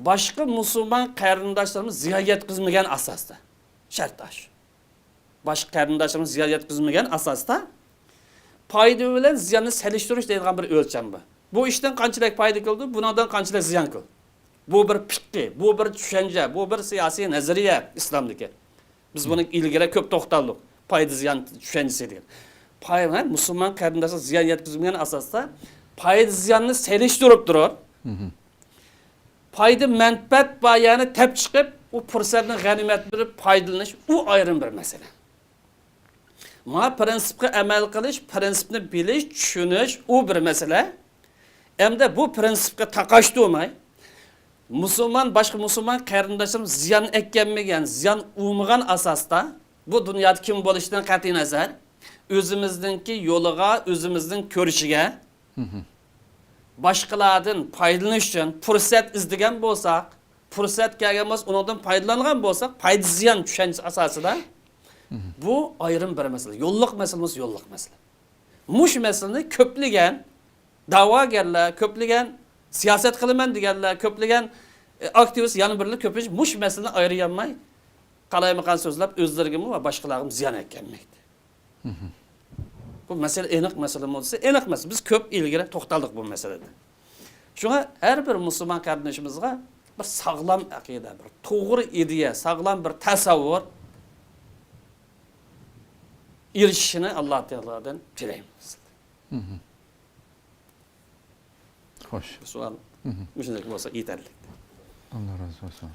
باشقا مۇسۇلمان قېرىنداشلىرىمىز زىيان يەتكۈزمىگەن ئاساستا، شەرت ئاشۇ. باشقا قېرىنداشلىرىمىز زىيان يەتكۈزمىگەن ئاساستا، پايدا بىلەن زىياننى سېلىشتۇرۇش دەيدىغان بىر ئۆلچەم بار. بۇ ئىشتىن قانچىلىك پايدا كېلىدۇ، بۇنىڭدىن قانچىلىك زىيان كېلىدۇ. بۇ بىر پىققى، بۇ بىر چۈشەنچە، بۇ بىر سىياسىي نەزەرىيە ئىسلامدىكى. بىز بۇنى ئىلگىرى كۆپ توختالدۇق. پايدا زىيان چۈشەنچىسى دېگەن. پاي-، ھە، مۇسۇلمان قېرىنداشلار زىيان يەتكۈزمىگەن ئاساستا پايدا زىياننى سېلىشتۇرۇپ تۇرۇپ، پايدا مەنپەئەت بار يەرنى تەپ چىقىپ، ئۇ پۇرسەتنى غەنىيمەت بىلىپ پايدىلىنىش، ئۇ ئايرىم بىر مەسىلە. مانا پرىنسىپقا ئەمەل قىلىش، پرىنسىپنى بىلىش، چۈشىنىش، ئۇ بىر مەسىلە. ئەمدى بۇ پرىنسىپقا تاقاش تۇرماي، مۇسۇلمان، باشقا مۇسۇلمان قېرىنداشلىرىمىز زىيان ئەتكەنمىگەن، زىيان ئۇرمىغان ئاساستا، بۇ دۇنيادا كىم بولۇشىدىن قەتئىينەزەر، ئۆزىمىزنىڭكى يولىغا، ئۆزىمىزنىڭ كۆرۈشىگە، باشقىلاردىن پايدىلىنىش ئۈچۈن پۇرسەت ئىزدىگەن بولساق، پۇرسەت كەلگەن بولسا، ئۇنىڭدىن پايدىلانغان بولساق، پايدا زىيان چۈشەنچىسى ئاساسىدا، بۇ ئايرىم بىر مەسىلە. يوللۇق مەسىلە بولسا يوللۇق مەسىلە. مۇشۇ مەسىلىنى كۆپلىگەن دەۋاگەرلەر، كۆپلىگەن سىياسەت قىلىمەن دېگەنلەر، كۆپلىگەن، ئە، ئاكتىۋىست يەنە بىرلەر كۆپىنچە مۇشۇ مەسىلىنى ئايرىيالماي، قالايمىقان سۆزلەپ، ئۆزلىرىگىمۇ ۋە باشقىلارغىمۇ زىيان ئەتكەنمەكتە. بۇ مەسىلە ئېنىق مەسىلىمۇ دېسە، ئېنىق مەسىلە. بىز كۆپ ئىلگىرى توختالدۇق بۇ مەسىلىدە. شۇڭا ھەر بىر مۇسۇلمان قېرىندىشىمىزغا بىر ساغلام ئەقىدە، بىر توغرا ئىدىيە، ساغلام بىر تەسەۋۋۇر ئېرىشىشىنى ئاللا تائالادىن تىلەيمىز. خوش. سوئال مۇشۇنداق بولسا يېتەرلىك. ئاللا رازى بولسۇن.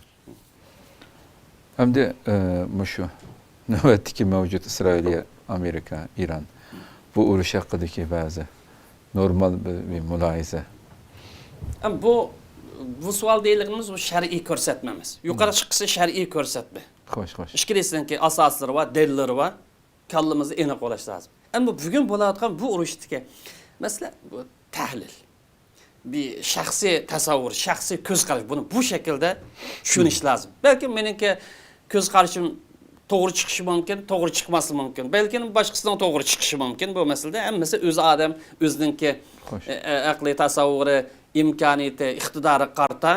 ئەمدى ئە، مۇشۇ نۆۋەتتىكى مەۋجۇت ئىسرائىلىيە، ئامېرىكا، ئىران بۇ ئۇرۇش ھەققىدىكى بەزى نورمال بىر، بىر مۇلاھىزە. ئەم، بۇ، بۇ سوئال دېيىلگىنىمىز بۇ شەرئىي كۆرسەتمە ئەمەس. يۇقىرى چىققۇسى شەرئىي كۆرسەتمە. خوش، خوش. ئىككىلىسىنىڭكى ئاساسلىرى بار، دەلىللىرى بار. كاللىمىزدا ئېنىق بولۇش لازىم. ئەمما بۈگۈن بولۇۋاتقان بۇ ئۇرۇشتىكى مەسىلە بۇ تەھلىل. بىر شەخسىي تەسەۋۋۇر، شەخسىي كۆز قاراش، بۇنى بۇ شەكىلدە چۈشىنىش لازىم. بەلكىم مېنىڭكى كۆز قارىشىم توغرا چىقىشى مۇمكىن، توغرا چىقماسلىقى مۇمكىن. بەلكىم باشقىسىنىڭ توغرا چىقىشى مۇمكىن. بۇ مەسىلىدە ھەممىسى ئۆز ئادەم، ئۆزىنىڭكى، ئە، ئە، ئەقلىي تەسەۋۋۇرى، ئىمكانىيىتى، ئىقتىدارىغا قارىتا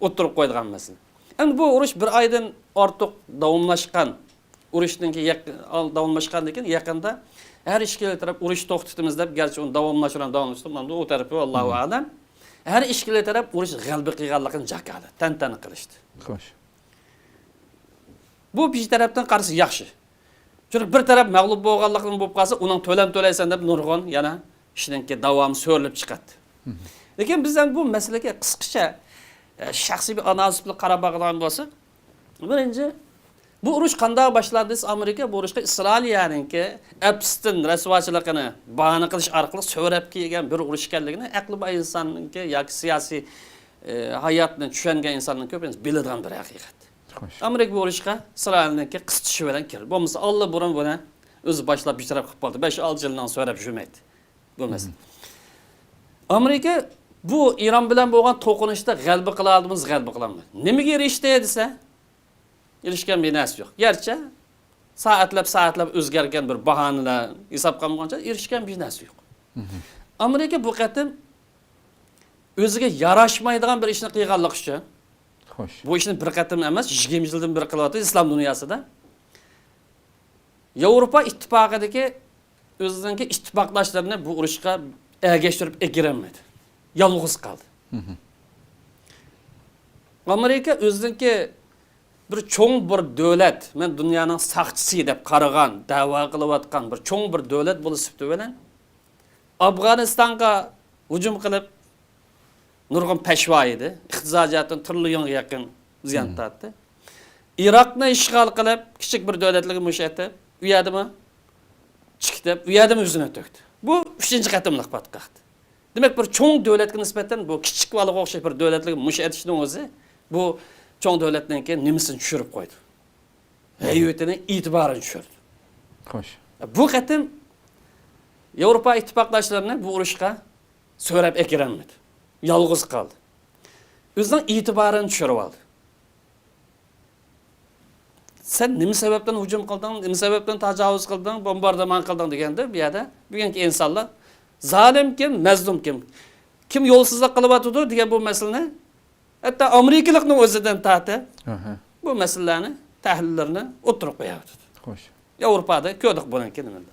ئوتتۇرىغا قويىدىغان مەسىلە. ئەمدى بۇ ئۇرۇش بىر ئايدىن ئارتۇق داۋاملاشقان. ئۇرۇشتىن كېيىن يېق-، ئال-، داۋاملاشقاندىن كېيىن يېقىندا ھەر ئىككىلا تەرەپ ئۇرۇشنى توختىتىمىز دەپ، گەرچە ئۇنى داۋاملاشتۇرۇپ، داۋاملاشتۇرۇپ، ئۇ تەرىپى ئاللاھۇ ئەلەم. ھەر ئىككىلا تەرەپ ئۇرۇش غەلىبە قىلغانلىقىنى جاكارلىدى، تەنتەنە قىلىشتى. خوش. بۇ بىر تەرەپتىن قارىسا ياخشى. چۈنكى بىر تەرەپ مەغلۇپ بولغانلىقتىن بولۇپ قالسا، ئۇنىڭ تۆلەم تۆلەيسەن دەپ نۇرغۇن يەنە ئىشنىڭكى داۋامى سۆرىلىپ چىقاتتى. لېكىن بىز ئەمدى بۇ مەسىلىگە قىسقىچە، ئە، شەخسىي بىر ئانالىز بىلەن قاراپ باقىدىغان بولساق، بىرىنچى، بۇ ئۇرۇش قانداق باشلاندى دېسە، ئامېرىكا بۇ ئۇرۇشقا ئىسرائىلىيەنىڭكى ئەپستىن رەسۋاچىلىقىنى باھانە قىلىش ئارقىلىق سۆرەپ كىرگەن بىر ئۇرۇش ئىكەنلىكىنى ئەقلى بار ئىنساننىڭكى ياكى سىياسىي، ئە، ھاياتنى چۈشەنگەن ئىنساننىڭ كۆپىنچىسى بىلىدىغان بىر ھەقىقەت. خوش. ئامېرىكا بۇ ئۇرۇشقا ئىسرائىلنىڭكى قىستىشى بىلەن كىردى. بولمىسا ئاللىبۇرۇن بۇنى ئۆزى باشلاپ بىر تەرەپ قىلىپ قالدى. بەش-ئالتە يىلنىڭ سۆرەپ يۈرمەيتتى بۇ مەسىلە. ئامېرىكا بۇ ئىران بىلەن بولغان توقۇنۇشتا غەلىبە قىلالىدىمىز، غەلىبە قىلالمىدى. نېمىگە ئېرىشتى دېسە، ئېرىشكەن بىر نەرسە يوق. گەرچە سائەتلەپ، سائەتلەپ ئۆزگەرگەن بىر باھانىلەر ھېسابقا ئالمىغانچە ئېرىشكەن بىر نەرسە يوق. ئامېرىكا بۇ قېتىم ئۆزىگە ياراشمايدىغان بىر ئىشنى قىلغانلىقى ئۈچۈن، خوش. بۇ ئىشنى بىر قېتىم ئەمەس، يىگىرمە يىلدىن بېرى قىلىۋاتىدۇ ئىسلام دۇنياسىدا. ياۋروپا ئىتتىپاقىدىكى ئۆزىنىڭكى ئىتتىپاقداشلىرىنى بۇ ئۇرۇشقا ئەگەشتۈرۈپ ئەكىرەلمىدى. يالغۇز قالدى. ئامېرىكا ئۆزىنىڭكى بىر چوڭ بىر دۆلەت، مەن دۇنيانىڭ ساقچىسى دەپ قارىغان، دەۋا قىلىۋاتقان بىر چوڭ بىر دۆلەت بولۇش سۈپىتى بىلەن ئافغانىستانغا ھۇجۇم قىلىپ، نۇرغۇن پەشۋا يېدى. ئىقتىسادىي جەھەتتىن تىرىليونغا يېقىن زىيان تارتتى. ئىراقنى ئىشغال قىلىپ، كىچىك بىر دۆلەتلەرگە مۇشت ئېتىپ، ئۇ يەردىمۇ چىقىتىپ، ئۇ يەردىمۇ يۈزىنى تۆكتى. بۇ ئۈچىنچى قېتىملىق پاتقاقتى. دېمەك، بىر چوڭ دۆلەتكە نىسبەتەن بۇ كىچىك بالىغا ئوخشاش بىر دۆلەتلەرگە مۇشت ئېتىشنىڭ ئۆزى بۇ چوڭ دۆلەتنىڭكى نېمىسىنى چۈشۈرۈپ قويدى. ھەيۋىتىنى، ئېتىبارىنى چۈشۈردى. خوش. بۇ قېتىم ياۋروپا ئىتتىپاقداشلىرىنى بۇ ئۇرۇشقا سۆرەپ ئەكىرەلمىدى. يالغۇز قالدى. ئۆزىنىڭ ئېتىبارىنى چۈشۈرۈۋالدى. سەن نېمە سەۋەبتىن ھۇجۇم قىلدىڭ، نېمە سەۋەبتىن تاجاۋۇز قىلدىڭ، بومباردىمان قىلدىڭ دېگەندە، بۇ يەردە بۈگۈنكى ئىنسانلار زالىم كىم، مەزلۇم كىم، كىم يولسىزلىق قىلىۋاتىدۇ دېگەن بۇ مەسىلىنى، ھەتتا ئامېرىكىلىقنىڭ ئۆزىدىن تارتىپ، ئاھا، بۇ مەسىلىلەرنى، تەھلىللىرىنى ئوتتۇرىغا قويۇۋاتىدۇ. خوش. ياۋروپادا كۆردۇق بۇنىڭكى نېمىنى.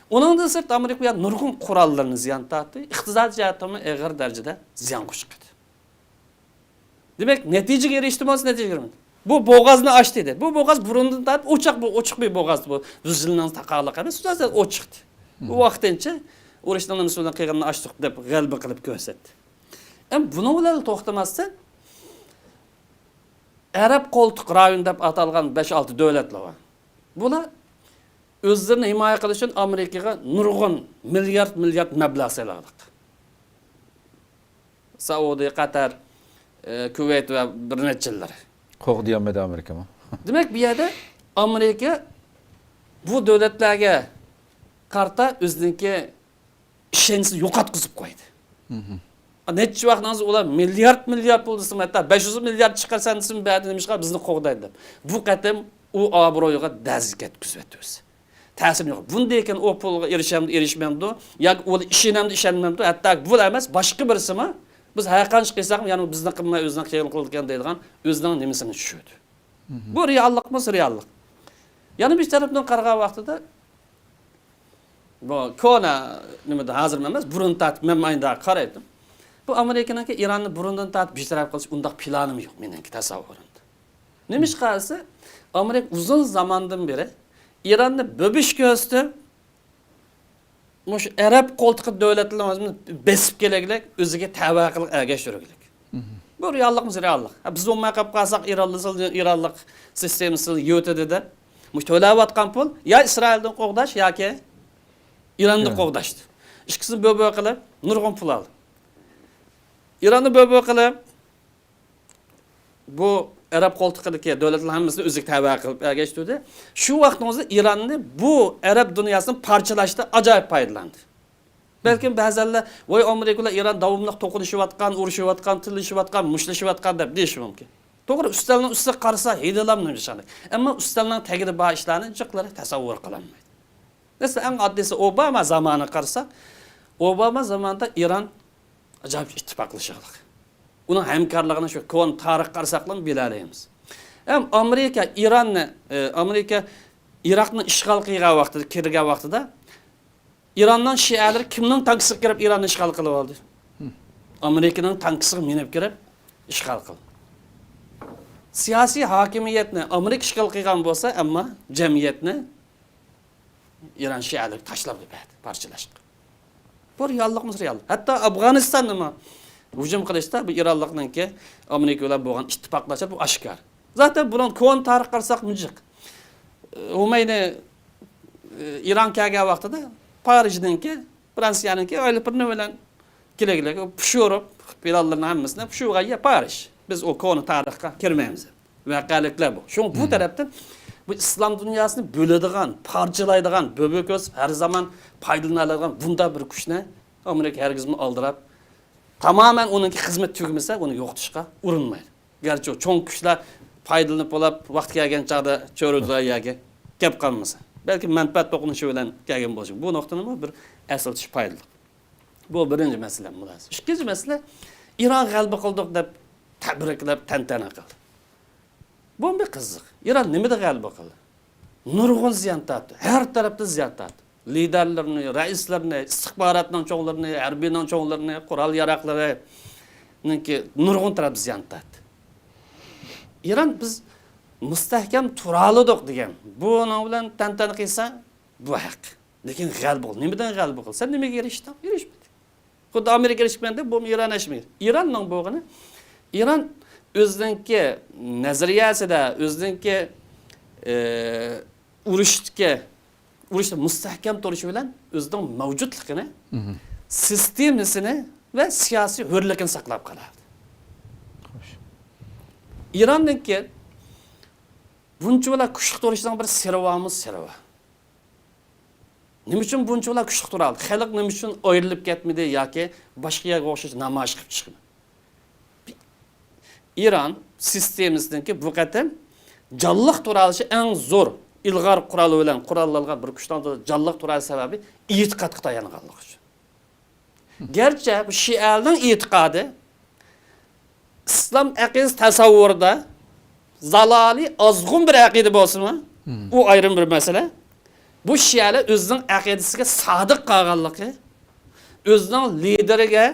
ئۇنىڭدىن سىرت، ئامېرىكا بۇ يەردە نۇرغۇن قوراللىرىنى زىيان تارتتى، ئىقتىسادىي جەھەتتىنمۇ ئېغىر دەرىجىدە زىيان قوشقان. دېمەك، نەتىجىگە ئېرىشتىمۇ، نەتىجىگە ئېرىشمىدى. بۇ بوغازنى ئاچتى دېدى. بۇ بوغاز بۇرۇندىن تارتىپ ئوچۇق، بۇ ئوچۇق بىر بوغاز. بۇ يۈز يىلنىڭ تاقالىقى ئەمەس، ئوچۇقتى. بۇ ۋاقتىنچە ئۇرۇشنىڭ نېمىسى بىلەن قىيغىنىنى ئاچتۇق دەپ غەلىبە قىلىپ كۆرسەتتى. ئەمما بۇنىڭ بىلەن توختىماستىن، ئەرەب قولتۇق رايونى دەپ ئاتالغان بەش-ئالتە دۆلەتلەر بار. بۇلار ئۆزلىرىنى ھىمايە قىلىش ئۈچۈن ئامېرىكىغا نۇرغۇن مىليارد، مىليارد مەبلەغ سېلىۋالدى. سەئۇدى، قەتەر، ئە، كۇۋەيت ۋە بىر نەچچىلىرى. قوغدىيالمىدى ئامېرىكىمۇ. دېمەك، بۇ يەردە ئامېرىكا بۇ دۆلەتلەرگە قارىتا ئۆزىنىڭكى ئىشەنچىنى يوقاتقۇزۇپ قويدى. نەچچە ۋاقىتنىڭ ئۆزى ئۇلار مىليارد، مىليارد پۇل دېسىمۇ، ھەتتا بەش يۈز مىليارد چىقارسەن دېسىمۇ، بەدە نېمىشقا بىزنى قوغدايدۇ دەپ. بۇ قېتىم ئۇ ئابرۇيىغا دەزگە يەتكۈزۈۋەتتى ئۆزى. تەسىرى يوق. بۇندىن كېيىن ئۇ پۇلغا ئېرىشەمدۇ، ئېرىشمەمدۇ، ياكى ئۇ ئىشىنەمدۇ، ئىشەنمەمدۇ، ھەتتا بۇ ئەمەس، باشقا بىرسىمۇ، بىز ھەر قانچە قىلساقمۇ، يەنى بىزنى قىلماي ئۆزىنىڭ خىيالىنى قىلىدىكەن دەيدىغان ئۆزىنىڭ نېمىسىنى چۈشۈردى. بۇ رېئاللىقمۇ رېئاللىق. يەنە بىر تەرەپتىن قارىغان ۋاقتىدا، بۇ كونا نېمىدە ھازىر ئەمەس، بۇرۇن تارتىپ مەن ئايدا قارايتتىم. بۇ ئامېرىكىنىڭكى ئىراننى بۇرۇندىن تارتىپ بىتەرەپ قىلىش ئۇنداق پىلانىمۇ يوق مېنىڭكى تەسەۋۋۇرۇمدا. نېمىشقا دېسە، ئامېرىكا ئۇزۇن زاماندىن بېرى ئىراننى بۆبۈش كۆرسىتىپ، مۇشۇ ئەرەب قولتۇقى دۆلەتلىرىنى بېسىپ كېلەگلىك، ئۆزىگە تەۋە قىلىپ ئەگەشتۈرگۈلۈك. بۇ رېئاللىقمۇ رېئاللىق. ھە، بىز بولماي قېلىپ قالساق، ئىرانلار، ئىرانلىق سىستېمىسىنى يۆتىدى دەپ، مۇشۇ تۆلەۋاتقان پۇل يا ئىسرائىلدىن قوغداش ياكى ئىراندىن قوغداشتى. ئىككىسىنى بۆ-بۆ قىلىپ، نۇرغۇن پۇل ئالدى. ئىراننى بۆ-بۆ قىلىپ، بۇ ئەرەب قولتۇقىدىكى دۆلەتلەر ھەممىسىنى ئۆزىگە تەۋە قىلىپ ئەگەشتۈردى. شۇ ۋاقىتنىڭ ئۆزىدە ئىراننى بۇ ئەرەب دۇنياسىنى پارچىلاشتا ئاجايىپ پايدىلاندى. بەلكىم بەزەنلەر، ۋاي، ئامېرىكا بىلەن ئىران داۋاملىق توقۇنۇشۇۋاتقان، ئۇرۇشۇۋاتقان، تىللىشىۋاتقان، مۇشتلىشىۋاتقان دەپ دېيىشى مۇمكىن. توغرا، ئۈستەلنىڭ ئۈستىگە قارىسا، ھېلىلام نېمىشقاندەك. ئەمما ئۈستەلنىڭ تېگىدە بار ئىشلارنى جىقلىرى تەسەۋۋۇر قىلالمايدۇ. مەسىلەن، ئەڭ ئاددىيسى، ئوباما زامانىغا قارىساق، ئوباما زامانىدا ئىران ئاجايىپ ئىتتىپاقلىشىغلىق. ئۇنىڭ ھەمكارلىقىنى شۇ كونا تارىخقا قارىساقلا بىلەلەيمىز. ھەم ئامېرىكا ئىراننى، ئە، ئامېرىكا ئىراقنى ئىشغال قىلغان ۋاقتىدا، كىرگەن ۋاقتىدا، ئىراننىڭ شىئەلىرى كىمنىڭ تانكىسىغا كىرىپ ئىراننى ئىشغال قىلىۋالدى؟ ئامېرىكىنىڭ تانكىسىغا مىنىپ كىرىپ ئىشغال قىلدى. سىياسىي ھاكىمىيەتنى ئامېرىكا ئىشغال قىلغان بولسا، ئەمما جەمئىيەتنى ئىران شىئەلىرىگە تاشلاپ بەردى، پارچىلاشقا. بۇ رېئاللىقمۇ رېئال. ھەتتا ئافغانىستاننىمۇ ھۇجۇم قىلىشتا بۇ ئىرانلىقنىڭكى ئامېرىكا بىلەن بولغان ئىتتىپاقلاشلىرى بۇ ئاشكارا. زاتەن بۇنىڭ كونا تارىخقا قارىساق مۇجىق. ئۇمەينى، ئى، ئىران كەلگەن ۋاقتىدا پارىژنىڭكى، فرانسىيەنىڭكى ئايروپىلانى بىلەن كېلىگلىك، پۇشۇرۇپ، پىلانلىرىنىڭ ھەممىسىنى پۇشۇرغان يەر پارىژ. بىز ئۇ كونا تارىخقا كىرمەيمىز. ۋەقەلىكلەر بۇ. شۇڭا بۇ تەرەپتىن بۇ ئىسلام دۇنياسىنى بۆلىدىغان، پارچىلايدىغان، بۆبۈك ئۆسۈپ، ھەر زامان پايدىلىنالايدىغان بۇنداق بىر كۈچنى ئامېرىكا ھەرگىزمۇ ئالدىراپ، تامامەن ئۇنىڭكى خىزمىتى تۈگىمىسە، ئۇنى يوقىتىشقا ئۇرۇنمايدۇ. گەرچە ئۇ چوڭ كۈچلەر پايدىلىنىپ بولاپ، ۋاقتى كەلگەن چاغدا چۆرىدىغان يەرگە كەپ قالمىسا. بەلكى مەنپەئەت توقۇنۇشى بىلەن كەلگەن بولۇشى. بۇ نۇقتىنىمۇ بىر ئەسلىتىش پايدىلىق. بۇ بىرىنچى مەسىلە، مۇلاھىزە. ئىككىنچى مەسىلە، ئىران غەلىبە قىلدۇق دەپ تەبرىكلەپ، تەنتەنە قىلدى. بۇ بىر قىزىق. ئىران نېمىدە غەلىبە قىلدى؟ نۇرغۇن زىيان تارتتى. ھەر تەرەپتىن زىيان تارتتى. لىدەرلىرىنى، رەئىسلىرىنى، ئىستىخباراتنىڭ چوڭلىرىنى، ھەربىينىڭ چوڭلىرىنى، قورال ياراغلىرىنىڭكى نۇرغۇن تەرەپ زىيان تارتتى. ئىران بىز مۇستەھكەم تۇرالىدۇق دېگەن. بۇنىڭ بىلەن تەنتەنە قىلسا، بۇ ھەق. لېكىن غەلىبە قىلدى. نېمىدىن غەلىبە قىلدى؟ سەن نېمىگە ئېرىشتىڭ؟ ئېرىشمىدىڭ. خۇددى ئامېرىكا ئېرىشمىدى، بۇمۇ ئىران ئېرىشمىدى. ئىراننىڭ بولغىنى، ئىران ئۆزىنىڭكى نەزەرىيەسىدە، ئۆزىنىڭكى، ئى، ئۇرۇشتىكى، ئۇرۇشتا مۇستەھكەم تۇرۇشى بىلەن ئۆزىنىڭ مەۋجۇتلۇقىنى، سىستېمىسىنى ۋە سىياسىي ھۆرلۈكىنى ساقلاپ قالدى. خوش. ئىراننىڭكى بۇنچىۋالا كۈچلۈك تۇرۇشىنىڭ بىر سىرى بارمۇ؟ سىرى بار. نېمە ئۈچۈن بۇنچىۋالا كۈچلۈك تۇرالدى؟ خەلق نېمە ئۈچۈن ئايرىلىپ كەتمىدى ياكى باشقا يەرگە ئوخشاش نامايىش قىلىپ چىقمىدى؟ ئىران سىستېمىسىنىڭكى بۇ قېتىم جانلىق تۇرالىشى ئەڭ زور ئىلغار قورال بىلەن قوراللانغان بىر كۈچنىڭ جانلىق تۇرالىشى سەۋەبى ئېتىقادقا تايانغانلىقى ئۈچۈن. گەرچە بۇ شىئەلەرنىڭ ئېتىقادى ئىسلام ئەقىدىسى تەسەۋۋۇرىدا زالالىي ئازغۇن بىر ئەقىدە بولسىمۇ، ئۇ ئايرىم بىر مەسىلە. بۇ شىئەلەر ئۆزىنىڭ ئەقىدىسىگە سادىق قالغانلىقى، ئۆزىنىڭ لىدېرىگە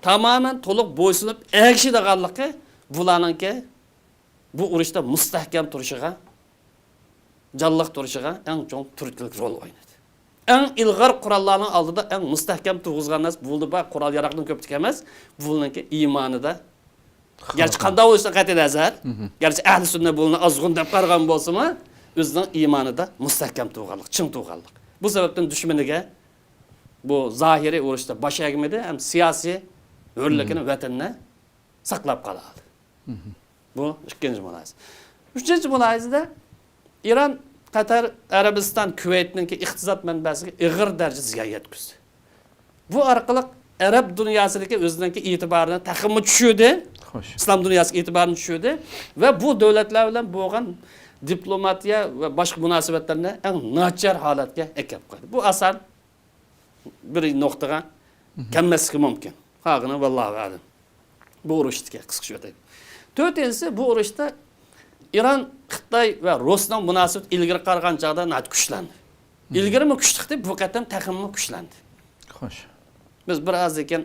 تامامەن تولۇق بويسۇنۇپ ئەگىشىدىغانلىقى بۇلارنىڭكى بۇ ئۇرۇشتا مۇستەھكەم تۇرۇشىغا، جانلىق تۇرۇشىغا ئەڭ چوڭ تۈرتكىلىك رول ئوينىدى. ئەڭ ئىلغار قوراللارنىڭ ئالدىدا ئەڭ مۇستەھكەم تۇرغۇزغان نەرسە بولدى بار، قورال ياراقنىڭ كۆپلۈكى ئەمەس، بۇنىڭكى ئىمانىدا. گەرچە قانداق بولۇشىدىن قەتئىينەزەر، گەرچە ئەھلى سۈننە بۇنى ئازغۇن دەپ قارىغان بولسىمۇ، ئۆزىنىڭ ئىمانىدا مۇستەھكەم تۇرغانلىق، چىڭ تۇرغانلىق. بۇ سەۋەبتىن دۈشمىنىگە بۇ زاھىرىي ئۇرۇشتا باش ئەگمىدى ھەم سىياسىي ھۆرلۈكىنى، ۋەتىنىنى ساقلاپ قالالىدى. بۇ ئىككىنچى مۇلاھىزە. ئۈچىنچى مۇلاھىزىدە، ئىران، قەتەر، ئەرەبىستان، كۇۋەيتنىڭكى ئىقتىساد مەنبەسىگە ئېغىر دەرىجىدە زىيان يەتكۈزدى. بۇ ئارقىلىق ئەرەب دۇنياسىدىكى ئۆزىنىڭكى ئېتىبارىنى تېخىمۇ چۈشۈردى. خوش. ئىسلام دۇنياسىدىكى ئېتىبارىنى چۈشۈردى ۋە بۇ دۆلەتلەر بىلەن بولغان دىپلوماتىيە ۋە باشقا مۇناسىۋەتلەرنى ئەڭ ناچار ھالەتكە ئەكەپ قويدى. بۇ ئاسان بىر نۇقتىغا كەلمەسلىكى مۇمكىن. قالغىنى ۋاللاھۇ ئەلەم. بۇ ئۇرۇشتىكى قىسقىچە ئۆتەي. تۆتىنچىسى، بۇ ئۇرۇشتا ئىران، خىتاي ۋە رۇسنىڭ مۇناسىۋىتى ئىلگىرى قارىغان چاغدا ناھايىتى كۈچلەندى. ئىلگىرىمۇ كۈچلۈكتى، بۇ قېتىم تېخىمۇ كۈچلەندى. خوش. بىز بىر ئازدىن كېيىن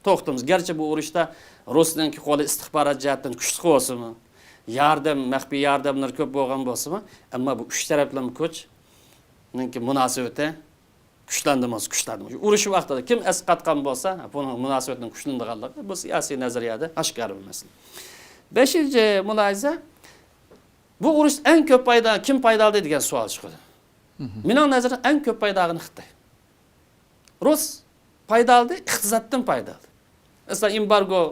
توختىمىز. گەرچە بۇ ئۇرۇشتا رۇسنىڭكى قولى ئىستىخبارات جەھەتتىن كۈچلۈك بولسىمۇ، ياردەم، مەخپىي ياردەملىرى كۆپ بولغان بولسىمۇ، ئەمما بۇ ئۈچ تەرەپلىمە كۈچنىڭكى مۇناسىۋىتى كۈچلەندىمۇ، كۈچلەندىمۇ. ئۇرۇش ۋاقتىدا كىم ئەسقاتقان بولسا، بۇنىڭ مۇناسىۋەتنىڭ كۈچلىنىدىغانلىقى بۇ سىياسىي نەزەرىيەدە ئاشكارا بىر مەسىلە. بەشىنچى مۇلاھىزە، بۇ ئۇرۇشتا ئەڭ كۆپ پايدا، كىم پايدا ئالدى دېگەن سوئال چىقىدۇ. مېنىڭ نەزىرىمدە ئەڭ كۆپ پايدا ئالغىنى خىتاي. رۇس پايدا ئالدى، ئىقتىسادتىن پايدا ئالدى. مەسىلەن، ئېمبارگو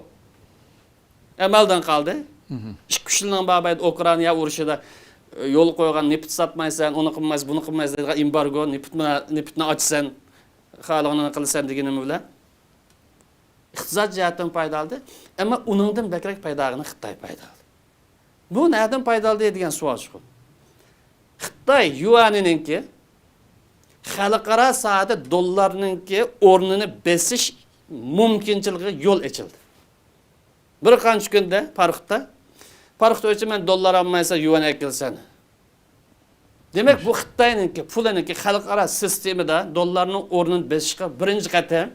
ئەمەلدىن قالدى. ئىككى، ئۈچ يىلنىڭ بابەيدە ئۇكرائىنا ئۇرۇشىدا، ئە، يولغا قويغان نېفىت ساتمايسەن، ئۇنى قىلمايسەن، بۇنى قىلمايسەن دەيدىغان ئېمبارگو، نېفىت بىلەن، نېفىتنى ئاچىسەن، خالىغىنىنى قىلىسەن دېگىنىم بىلەن ئىقتىساد جەھەتتىن پايدا ئالدى. ئەمما ئۇنىڭدىن بەكرەك پايدا ئالغىنى خىتاي پايدا ئالدى. بۇ نەدىن پايدا ئالدى دېگەن سوئال چىقىدۇ. خىتاي يۈەنىنىڭكى خەلقئارا ساھەدە دوللارنىڭكى ئورنىنى بېسىش مۇمكىنچىلىكىگە يول ئېچىلدى. بىر قانچە كۈندە پاراخوتتا، پاراخوت ئۆچە مەن دوللار ئالمايسەن، يۈەن ئەكىلسەن. دېمەك، بۇ خىتاينىڭكى پۇلىنىڭكى خەلقئارا سىستېمىدا دوللارنىڭ ئورنىنى بېسىشقا بىرىنچى قېتىم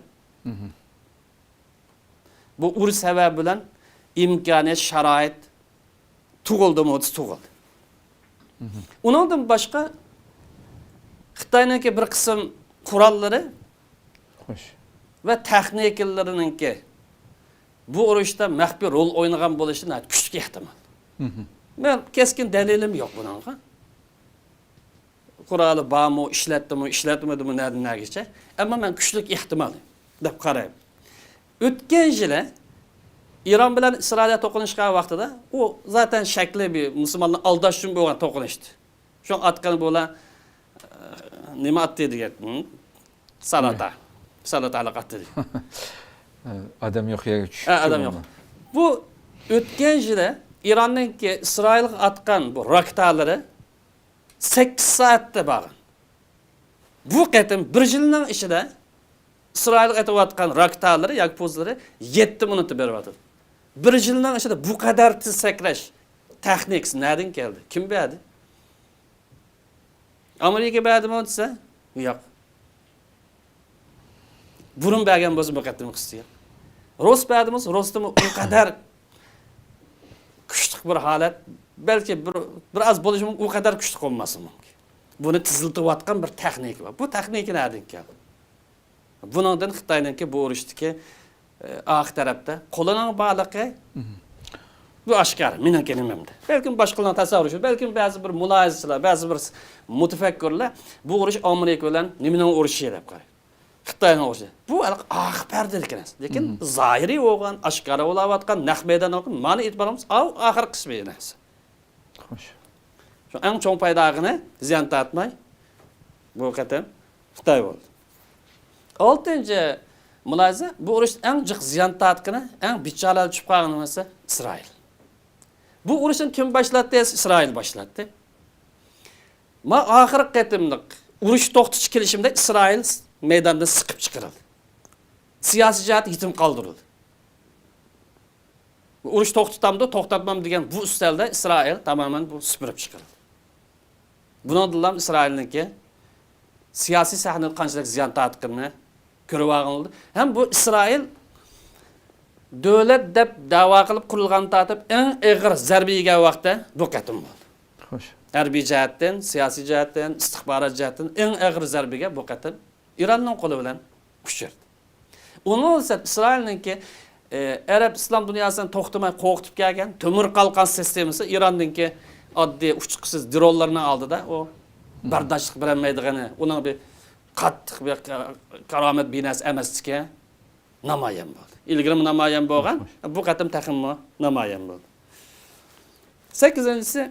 بۇ ئۇرۇش سەۋەبى بىلەن ئىمكانىيەت، شارائىت تۇغۇلدىمۇ تۇغۇلدى. ئۇنىڭدىن باشقا خىتاينىڭكى بىر قىسىم قوراللىرى خوش. ۋە تېخنىكىلىرىنىڭكى بۇ ئۇرۇشتا مەخپىي رول ئوينىغان بولۇشى ناھايىتى كۈچلۈك ئېھتىمال. مەن كەسكىن دەلىلىم يوق بۇنىڭغا. قورالى بارمۇ، ئىشلەتتىمۇ، ئىشلەتمىدىمۇ، نەدىن نەگىچە. ئەمما مەن كۈچلۈك ئېھتىمال دەپ قارايمەن. ئۆتكەن يىلى ئىران بىلەن ئىسرائىلىيە توقۇنۇشقان ۋاقتىدا، ئۇ زاتەن شەكلى بىر مۇسۇلماننى ئالداش ئۈچۈن بولغان توقۇنۇشتى. شۇ ئاتقىنى بۇلار، ئە، نېمە ئاتتى دېگەن؟ سالاتا. سالاتا ئاتتى دېگەن. ئادەم يوق يەرگە چۈشۈپ. ھە، ئادەم يوق. بۇ ئۆتكەن يىلى ئىراننىڭكى ئىسرائىلغا ئاتقان بۇ راكېتالىرى سەككىز سائەتتە بارغان. بۇ قېتىم بىر يىلنىڭ ئىچىدە ئىسرائىلغا ئېتىۋاتقان راكېتالىرى ياكى پۇزلىرى يەتتە مىنۇتتا بېرىۋاتىدۇ. بىر يىلنىڭ ئىچىدە بۇ قەدەر تېز سەكرەش تېخنىكىسى نەدىن كەلدى؟ كىم بەردى؟ ئامېرىكا بەردىمۇ دېسە، ياق. بۇرۇن بەرگەن بولسا بۇ قېتىم قىستى ياق. رۇس بەردىمۇ دېسە، رۇستىمۇ ئۇ قەدەر كۈچلۈك بىر ھالەت، بەلكى بىر، بىر ئاز بولۇشى مۇمكىن، ئۇ قەدەر كۈچلۈك بولماسلىقى مۇمكىن. بۇنى تېزلىتىۋاتقان بىر تېخنىكا بار. بۇ تېخنىكا نەدىن كەلدى؟ بۇنىڭدىن خىتاينىڭكى بۇ ئۇرۇشتىكى، ئە، ئارقا تەرەپتە قولىنىڭ بارلىقى، بۇ ئاشكارا، مېنىڭكى نېمەمدە. بەلكىم باشقىلارنىڭ تەسەۋۋۇرى شۇ، بەلكىم بەزى بىر مۇلاھىزىچىلەر، بەزى بىر مۇتەپەككۇرلار بۇ ئۇرۇش ئامېرىكا بىلەن نېمىنىڭ ئۇرۇشى دەپ قارايدۇ. خىتاينىڭ ئۇرۇشى. بۇ ھېلىقى ئارقا پەردىدىكى نەرسە. لېكىن زاھىرىي بولغان، ئاشكارا بولاۋاتقان، نەق مەيداندا بولغان، مانا ئېتىبارىمىز ئاۋۇ ئاخىرقى قىسمى نەرسە. خوش. شۇ ئەڭ چوڭ پايدا ئالغىنى، زىيان تارتماي، بۇ قېتىم خىتاي بولدى. ئالتىنچى مۇلاھىزە، بۇ ئۇرۇشتا ئەڭ جىق زىيان تارتقىنى، ئەڭ بىچارە چۈشۈپ قالغىنى بولسا ئىسرائىل. بۇ ئۇرۇشنى كىم باشلاتتى؟ ئىسرائىل باشلاتتى. ما ئاخىرقى قېتىملىق ئۇرۇش توختىتىش كېلىشىمىدە ئىسرائىل مەيداندىن سىقىپ چىقىرىلدى. سىياسىي جەھەتتە يېتىم قالدۇرۇلدى. ئۇرۇش توختىتامدۇ، توختاتمامدۇ دېگەن بۇ ئۈستەلدە ئىسرائىل تامامەن بۇ سۈپۈرۈپ چىقىرىلدى. بۇنىڭدىنلا ئىسرائىلنىڭكى سىياسىي سەھنىدە قانچىلىك زىيان تارتقىنىنى كۆرۈۋالغىلى. ھەم بۇ ئىسرائىل دۆلەت دەپ دەۋا قىلىپ قۇرۇلغان تارتىپ ئەڭ ئېغىر زەربە يېگەن ۋاقتى بۇ قېتىم بولدى. خوش. ھەربىي جەھەتتىن، سىياسىي جەھەتتىن، ئىستىخبارات جەھەتتىن ئەڭ ئېغىر زەربىگە بۇ قېتىم ئىراننىڭ قولى بىلەن ئۇچرىدى. ئۇنىڭدىن سىرت ئىسرائىلنىڭكى، ئە، ئەرەب ئىسلام دۇنياسىنى توختىماي قورقۇتۇپ كەلگەن تۆمۈر قالقان سىستېمىسى ئىراننىڭكى ئاددىي ئۇچقۇسىز درونلىرىنىڭ ئالدىدا ئۇ بەرداشلىق بېرەلمەيدىغىنى، ئۇنىڭ بىر قاتتىق بىر كارامەت بىناسى ئەمەسلىكى نامايان بولدى. ئىلگىرىمۇ نامايان بولغان، بۇ قېتىم تېخىمۇ نامايان بولدى. سەككىزىنچىسى،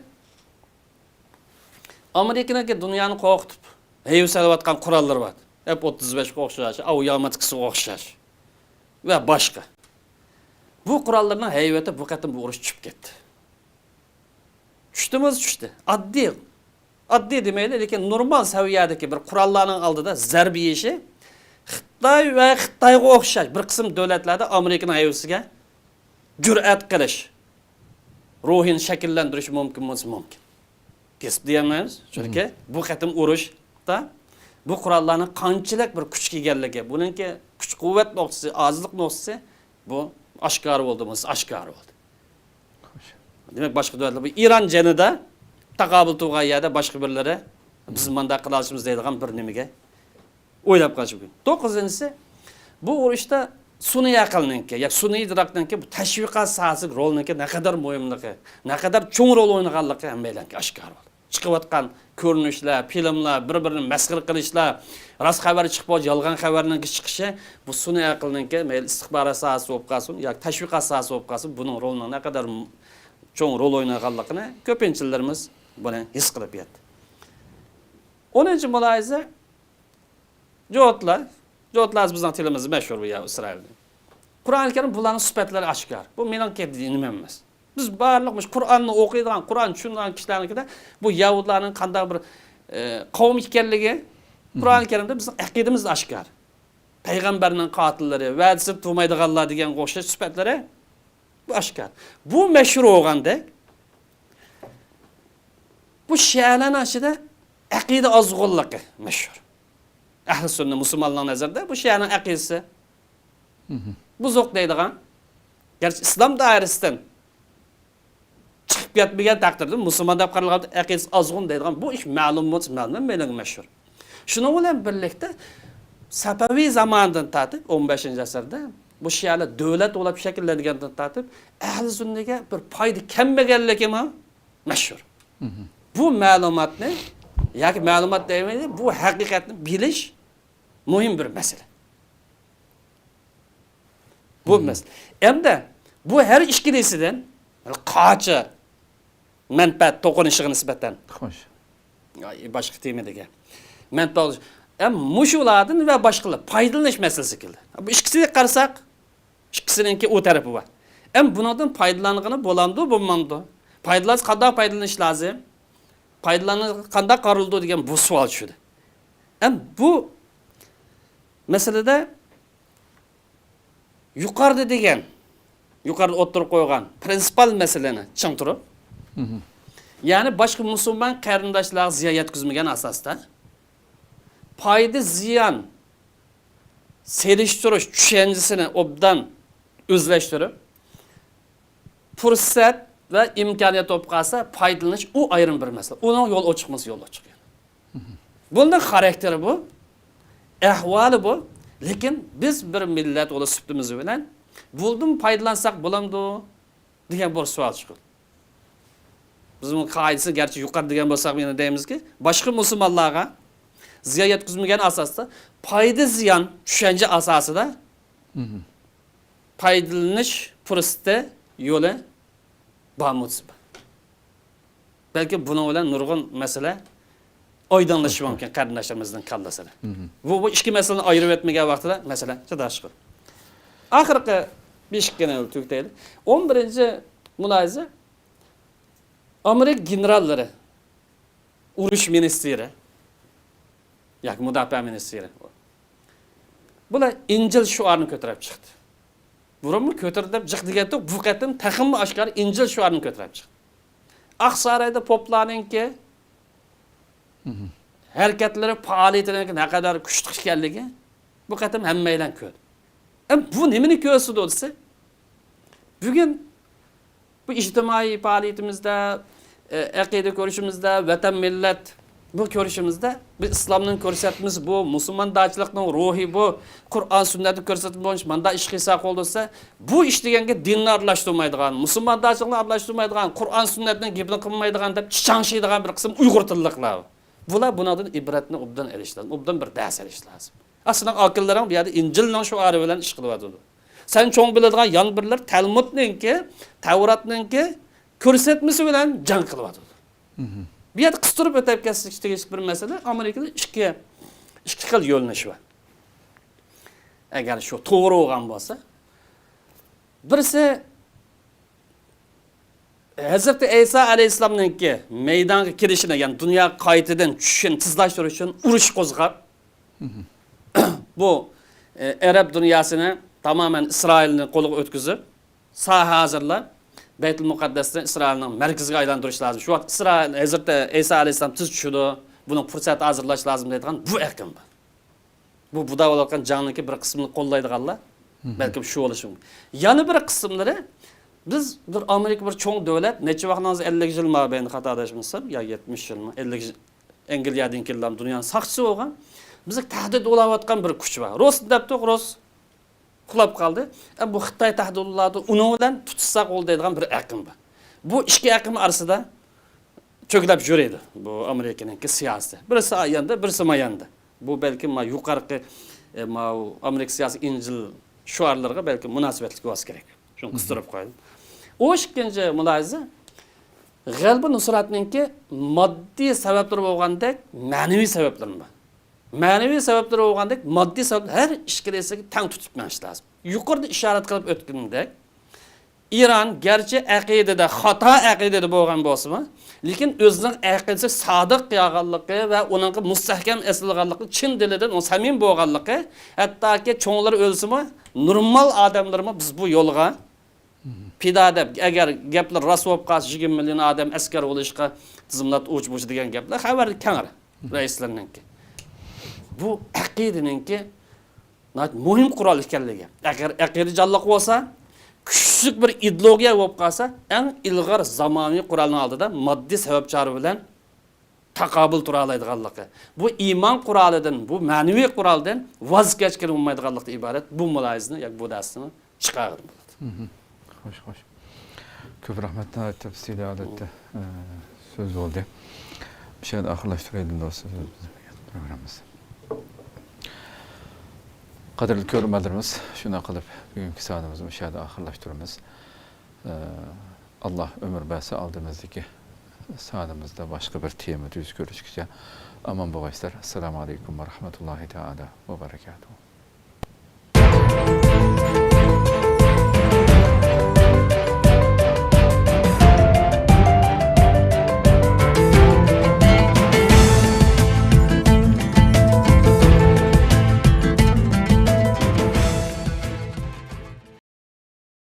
ئامېرىكىنىڭكى دۇنيانى قورقۇتۇپ، ھەيۋە سېلىۋاتقان قوراللىرى بار. ئەپ ئوتتۇز بەشكە ئوخشاش، ئاۋ ياماتكىسىغا ئوخشاش ۋە باشقا. بۇ قوراللارنىڭ ھەيۋىتى بۇ قېتىم بۇ ئۇرۇش چۈشۈپ كەتتى. چۈشتىمۇ چۈشتى. ئاددىي، ئاددىي دېمەيلى، لېكىن نورمال سەۋىيەدىكى بىر قوراللارنىڭ ئالدىدا زەربە يېيىشى خىتاي ۋە خىتايغا ئوخشاش بىر قىسىم دۆلەتلەردە ئامېرىكىنىڭ ھەيۋىسىگە جۈرئەت قىلىش روھىنى شەكىللەندۈرۈشى مۇمكىن بولسا مۇمكىن. كېسىپ دېيەلمەيمىز. چۈنكى بۇ قېتىم ئۇرۇشتا بۇ قوراللارنىڭ قانچىلىك بىر كۈچكە ئىگىلىكى، بۇنىڭكى كۈچ-قۇۋۋەت نۇقتىسى، ئازلىق نۇقتىسى بۇ ئاشكارا بولدى، بۇنىسى ئاشكارا بولدى. خوش. دېمەك، باشقا دۆلەتلەر بۇ ئىران جېنىدا تاقابىل تۇرغان يەردە باشقا بىرلىرى بىز مۇنداق قىلالىشىمىز دەيدىغان بىر نېمىگە ئويلاپ قېلىشى مۇمكىن. توققۇزىنچىسى، بۇ ئۇرۇشتا سۇنئىي ئەقىلنىڭكى، يا سۇنئىي ئىدراكنىڭكى بۇ تەشۋىقات ساھەسىدىكى رولىنىڭكى نەقەدەر مۇھىملىقى، نەقەدەر چوڭ رول ئوينىغانلىقى ھەممەيلەنگە ئاشكارا بولدى. چىقىۋاتقان كۆرۈنۈشلەر، فىلىملار، بىر-بىرىنى مەسخىرە قىلىشلار، راست خەۋەر چىقىپ بولغان يالغان خەۋەرنىڭكى چىقىشى، بۇ سۇنئىي ئەقىلنىڭكى مەيلى ئىستىخبارات ساھەسى بولۇپ قالسۇن ياكى تەشۋىقات ساھەسى بولۇپ قالسۇن، بۇنىڭ رولىنىڭ نەقەدەر چوڭ رول ئوينىغانلىقىنى كۆپىنچىلىرىمىز بۇنى ھېس قىلىپ يەتتى. ئونىنچى مۇلاھىزە، جوتلار. جوتلار بىزنىڭ تىلىمىزدا مەشھۇر بۇ يا ئىسرائىلنى. قۇرئان كەرىم بۇلارنىڭ سۈپەتلىرى ئاشكار. بۇ مېنىڭ نېمەم ئەمەس. بىز بارلىق مۇشۇ قۇرئاننى ئوقۇيدىغان، قۇرئان چۈشىنىدىغان كىشىلەرنىڭكىدە بۇ يەھۇدلارنىڭ قانداق بىر، ئە، قەۋم ئىكەنلىكى قۇرئان كەرىمدە بىزنىڭ ئەقىدىمىزدە ئاشكار. پەيغەمبەرنىڭ قاتىللىرى، ۋەدىسىدە تۇرمايدىغانلار دېگەنگە ئوخشاش سۈپەتلىرى بۇ ئاشكار. بۇ مەشھۇر بولغاندەك، بۇ شىئەلەرنىڭ ئىچىدە ئەقىدە ئازغۇنلۇقى مەشھۇر. ئەھلى سۈننە مۇسۇلمانلارنىڭ نەزىرىدە بۇ شىئەنىڭ ئەقىدىسى بۇزۇق دەيدىغان، گەرچە ئىسلام دائىرىسىدىن چىقىپ كەتمىگەن تەقدىردە مۇسۇلمان دەپ قارالغان، ئەقىدىسى ئازغۇن دەيدىغان بۇ ئىش مەلۇم بولسا مەلۇم، مەيلىگە مەشھۇر. شۇنىڭ بىلەن بىرلىكتە سەپەۋى زامانىدىن تارتىپ ئون بەشىنچى ئەسىردە بۇ شىئەلەر دۆلەت بولۇپ شەكىللەنگەندىن تارتىپ ئەھلى سۈننىگە بىر پايدا كەلمىگەنلىكىمۇ مەشھۇر. بۇ مەلۇماتنى ياكى مەلۇمات دەيمەن، بۇ ھەقىقەتنى بىلىش مۇھىم بىر مەسىلە. بۇ مەسىلە. ئەمدى بۇ ھەر ئىككىلىسىدىن قاچا مەنپەئەت توقۇنۇشىغا نىسبەتەن. خوش. يا، باشقا تېما دېگەن. مەنپەئەت، ئەم، مۇشۇلاردىن ۋە باشقىلار پايدىلىنىش مەسىلىسى كېلدى. بۇ ئىككىسىگە قارىساق، ئىككىسىنىڭكى ئۇ تەرىپى بار. ئەم، بۇنىڭدىن پايدىلانغىلى بولامدۇ، بولمامدۇ؟ پايدىلانسا قانداق پايدىلىنىش لازىم؟ پايدىلانغىلى قانداق قارىلىدۇ دېگەن بۇ سوئال چۈشىدۇ. ئەم، بۇ مەسىلىدە يۇقىرىدا دېگەن، يۇقىرىدا ئوتتۇرىغا قويغان پرىنسىپال مەسىلىنى چىڭ تۇرۇپ، يەنى باشقا مۇسۇلمان قېرىنداشلارغا زىيان يەتكۈزمىگەن ئاساستا، پايدا زىيان سېلىشتۇرۇش چۈشەنچىسىنى ئوبدان ئۆزلەشتۈرۈپ، پۇرسەت ۋە ئىمكانىيەت بولۇپ قالسا پايدىلىنىش ئۇ ئايرىم بىر مەسىلە. ئۇنىڭ يولى ئوچۇق بولسا يولى ئوچۇق. بۇنداق خاراكتېرى بۇ، ئەھۋالى بۇ. لېكىن بىز بىر مىللەت بولۇش سۈپىتىمىز بىلەن بۇندىن پايدىلانساق بولامدۇ دېگەن بىر سوئال چىقىدۇ. بىز بۇنىڭ قائىدىسىنى گەرچە يۇقىرى دېگەن بولساق يەنە دەيمىزكى، باشقا مۇسۇلمانلارغا زىيان يەتكۈزمىگەن ئاساستا پايدا زىيان چۈشەنچە ئاساسىدا پايدىلىنىش پۇرسىتى، يولى بارمۇ دېسە بار. بەلكى بۇنىڭ بىلەن نۇرغۇن مەسىلە ئايدىڭلىشىشى مۇمكىن قېرىنداشلىرىمىزنىڭ كاللىسىدا. بۇ، بۇ ئىككى مەسىلىنى ئايرىۋەتمىگەن ۋاقتىدا مەسىلە جۇدا چىقىدۇ. ئاخىرقى بېشىقنى تۈگىتەيلى. ئون بىرىنچى مۇلاھىزە. ئامېرىكا گېنېراللىرى، ئۇرۇش مىنىستىرى ياكى مۇداپىئە مىنىستىرى، بۇلار ئىنجىل شوئارىنى كۆتۈرۈپ چىقتى. بۇرۇنمۇ كۆتۈردى دەپ جىق دېگەنتۇق، بۇ قېتىم تېخىمۇ ئاشكارا ئىنجىل شوئارىنى كۆتۈرۈپ چىقتى. ئاقسارايدا پوپلارنىڭكى ھەرىكەتلىرى، پائالىيىتىنىڭكى نەقەدەر كۈچلۈك ئىكەنلىكى بۇ قېتىم ھەممەيلەن كۆردى. ئەم، بۇ نېمىنى كۆرسىتىدۇ دېسە، بۈگۈن بۇ ئىجتىمائىي پائالىيىتىمىزدە، ئە، ئەقىدە كۆرۈشىمىزدە، ۋەتەن، مىللەت بۇ كۆرۈشىمىزدە، بۇ ئىسلامنىڭ كۆرسەتمىسى بۇ، مۇسۇلماندارچىلىقنىڭ روھى بۇ، قۇرئان، سۈننەتنىڭ كۆرسەتمىسى بويىچە مانداق ئىش قىلساق بولىدۇ دېسە، بۇ ئىش دېگەنگە دىننى ئارىلاشتۇرمايدىغان، مۇسۇلماندارچىلىقنى ئارىلاشتۇرمايدىغان، قۇرئان، سۈننەتنىڭ گېپىنى قىلمايدىغان دەپ چىچاڭشىيدىغان بىر قىسىم ئۇيغۇر تىللىقلار بار. بۇلار بۇنىڭدىن ئىبرەتنى ئوبدان ئېلىش لازىم، ئوبدان بىر دەرس ئېلىش لازىم. ئا، سېنىڭ ئاكىلىرىڭ بۇ يەردە ئىنجىلنىڭ شوئارى بىلەن ئىش قىلىۋاتىدۇ. سەن چوڭ بىلىدىغان يەنە بىرلەر تەلمۇدنىڭكى، تەۋراتنىڭكى كۆرسەتمىسى بىلەن جەڭ قىلىۋاتىدۇ. بۇ يەردە قىستۇرۇپ ئۆتۈپ كەتسەك تېگىشلىك بىر مەسىلە، ئامېرىكىدا ئىككى، ئىككى خىل يۆنىلىش بار. ئەگەر شۇ توغرا بولغان بولسا، بىرسى ھەزرىتى ئەيسا ئەلەيھىسسالامنىڭكى مەيدانغا كېلىشىنى، يەنى دۇنياغا قايتىدىن چۈشۈشىنى تېزلاشتۇرۇش ئۈچۈن ئۇرۇش قوزغاپ، بۇ، ئە، ئەرەب دۇنياسىنى تامامەن ئىسرائىلنى قولىغا ئۆتكۈزۈپ، ساھە ھازىرلاپ، بەيتۇل مۇقەددەسنى ئىسرائىلنىڭ مەركىزىگە ئايلاندۇرۇش لازىم. شۇ ۋاقىت ئىسرائىل، ھەزرىتى ئەيسا ئەلەيھىسسالام تېز چۈشىدۇ، بۇنىڭ پۇرسەت ھازىرلاش لازىم دەيدىغان بۇ ئېقىم بار. بۇ، بۇدا بولۇۋاتقان جەڭنىڭكى بىر قىسمىنى قوللايدىغانلار بەلكىم شۇ بولۇشى مۇمكىن. يەنە بىر قىسىملىرى، بىز بىر ئامېرىكا بىر چوڭ دۆلەت، نەچچە ۋاقىت، ئەللىك يىل مابەينىدە خاتا ئاداشمىسام، يا يەتمىش يىلمۇ، ئەللىك يىل، ئەنگلىيەدىن كېيىنلا دۇنيانىڭ ساقچىسى بولغان، بىزگە تەھدىت بولۇۋاتقان بىر كۈچ بار. رۇس دەپتۇق، رۇس ئۇخلاپ قالدى. ئە، بۇ خىتاي تەھدىت بولۇۋاتىدۇ، ئۇنىڭ بىلەن تۇتۇشساق بولىدۇ دەيدىغان بىر ئېقىم بار. بۇ ئىككى ئېقىم ئارىسىدا چۆگىلەپ يۈرىدۇ بۇ ئامېرىكىنىڭكى سىياسىتى. بىرسى ئاياندا، بىرسى ماياندا. بۇ بەلكىم ما يۇقىرىقى، ئە، ما ئامېرىكا سىياسىي ئىنجىل شوئارلىرىغا بەلكىم مۇناسىۋەتلىك بولسا كېرەك. شۇنى قىستۇرۇپ قويايلى. ئۇ ئىككىنچى مۇلاھىزە، غەلىبە نۇسرەتنىڭكى ماددىي سەۋەبلىرى بولغاندەك مەنىۋى سەۋەبلىرىمۇ بار. مەنىۋى سەۋەبلىرى بولغاندەك ماددىي سەۋەب، ھەر ئىككىلىسىگە تەڭ تۇتۇپ مېڭىش لازىم. يۇقىرىدا ئىشارەت قىلىپ ئۆتكىنىدەك، ئىران گەرچە ئەقىدىدە خاتا ئەقىدىدە بولغان بولسىمۇ، لېكىن ئۆزىنىڭ ئەقىدىسىگە سادىق قالغانلىقى ۋە ئۇنىڭغا مۇستەھكەم ئېسىلغانلىقى، چىن دىلىدىن ئۇ سەمىمىي بولغانلىقى، ھەتتاكى چوڭلىرى ئۆلسىمۇ، نورمال ئادەملىرىمۇ بىز بۇ يولغا پىدا دەپ، ئەگەر گەپلەر راست بولۇپ قالسا، يىگىرمە مىليون ئادەم ئەسكەر بولۇشقا تىزىملات ئۇچ-بۇچ دېگەن گەپلەر خەۋەر كەڭرى رەئىسلەرنىڭكى. بۇ ئەقىدىنىڭكى ناھايىتى مۇھىم قورال ئىكەنلىكى. ئەگەر ئەقىدە جانلىق بولسا، كۈچلۈك بىر ئىدېئولوگىيە بولۇپ قالسا، ئەڭ ئىلغار زامانىۋى قورالنىڭ ئالدىدا ماددىي سەۋەب چارە بىلەن تاقابىل تۇرالايدىغانلىقى، بۇ ئىمان قورالىدىن، بۇ مەنىۋى قورالدىن ۋاز كەچكىلى بولمايدىغانلىقتىن ئىبارەت بۇ مۇلاھىزىنى ياكى بۇ دەرسنى چىقارغىلى بولىدۇ. خوش، خوش. كۆپ رەھمەت، ناھايىتى تەپسىلىي ھالەتتە، ئە، سۆز بولدى. مۇشۇ يەردە ئاخىرلاشتۇرايلى دوستلار، بىزنىڭ پروگراممىمىز. قەدىرلىك كۆرۈرمەنلىرىمىز، شۇنداق قىلىپ بۈگۈنكى سانىمىزنى مۇشۇ يەردە ئاخىرلاشتۇرىمىز. ئە، ئاللا ئۆمۈر بەرسە، ئالدىمىزدىكى سانىمىزدا باشقا بىر تېمىدا يۈز كۆرۈشكىچە ئامان بولغايسىلەر. ئەسسالامۇ ئەلەيكۇم ۋە رەھمەتۇللاھى تائالا ۋە بەرەكاتۇھۇ.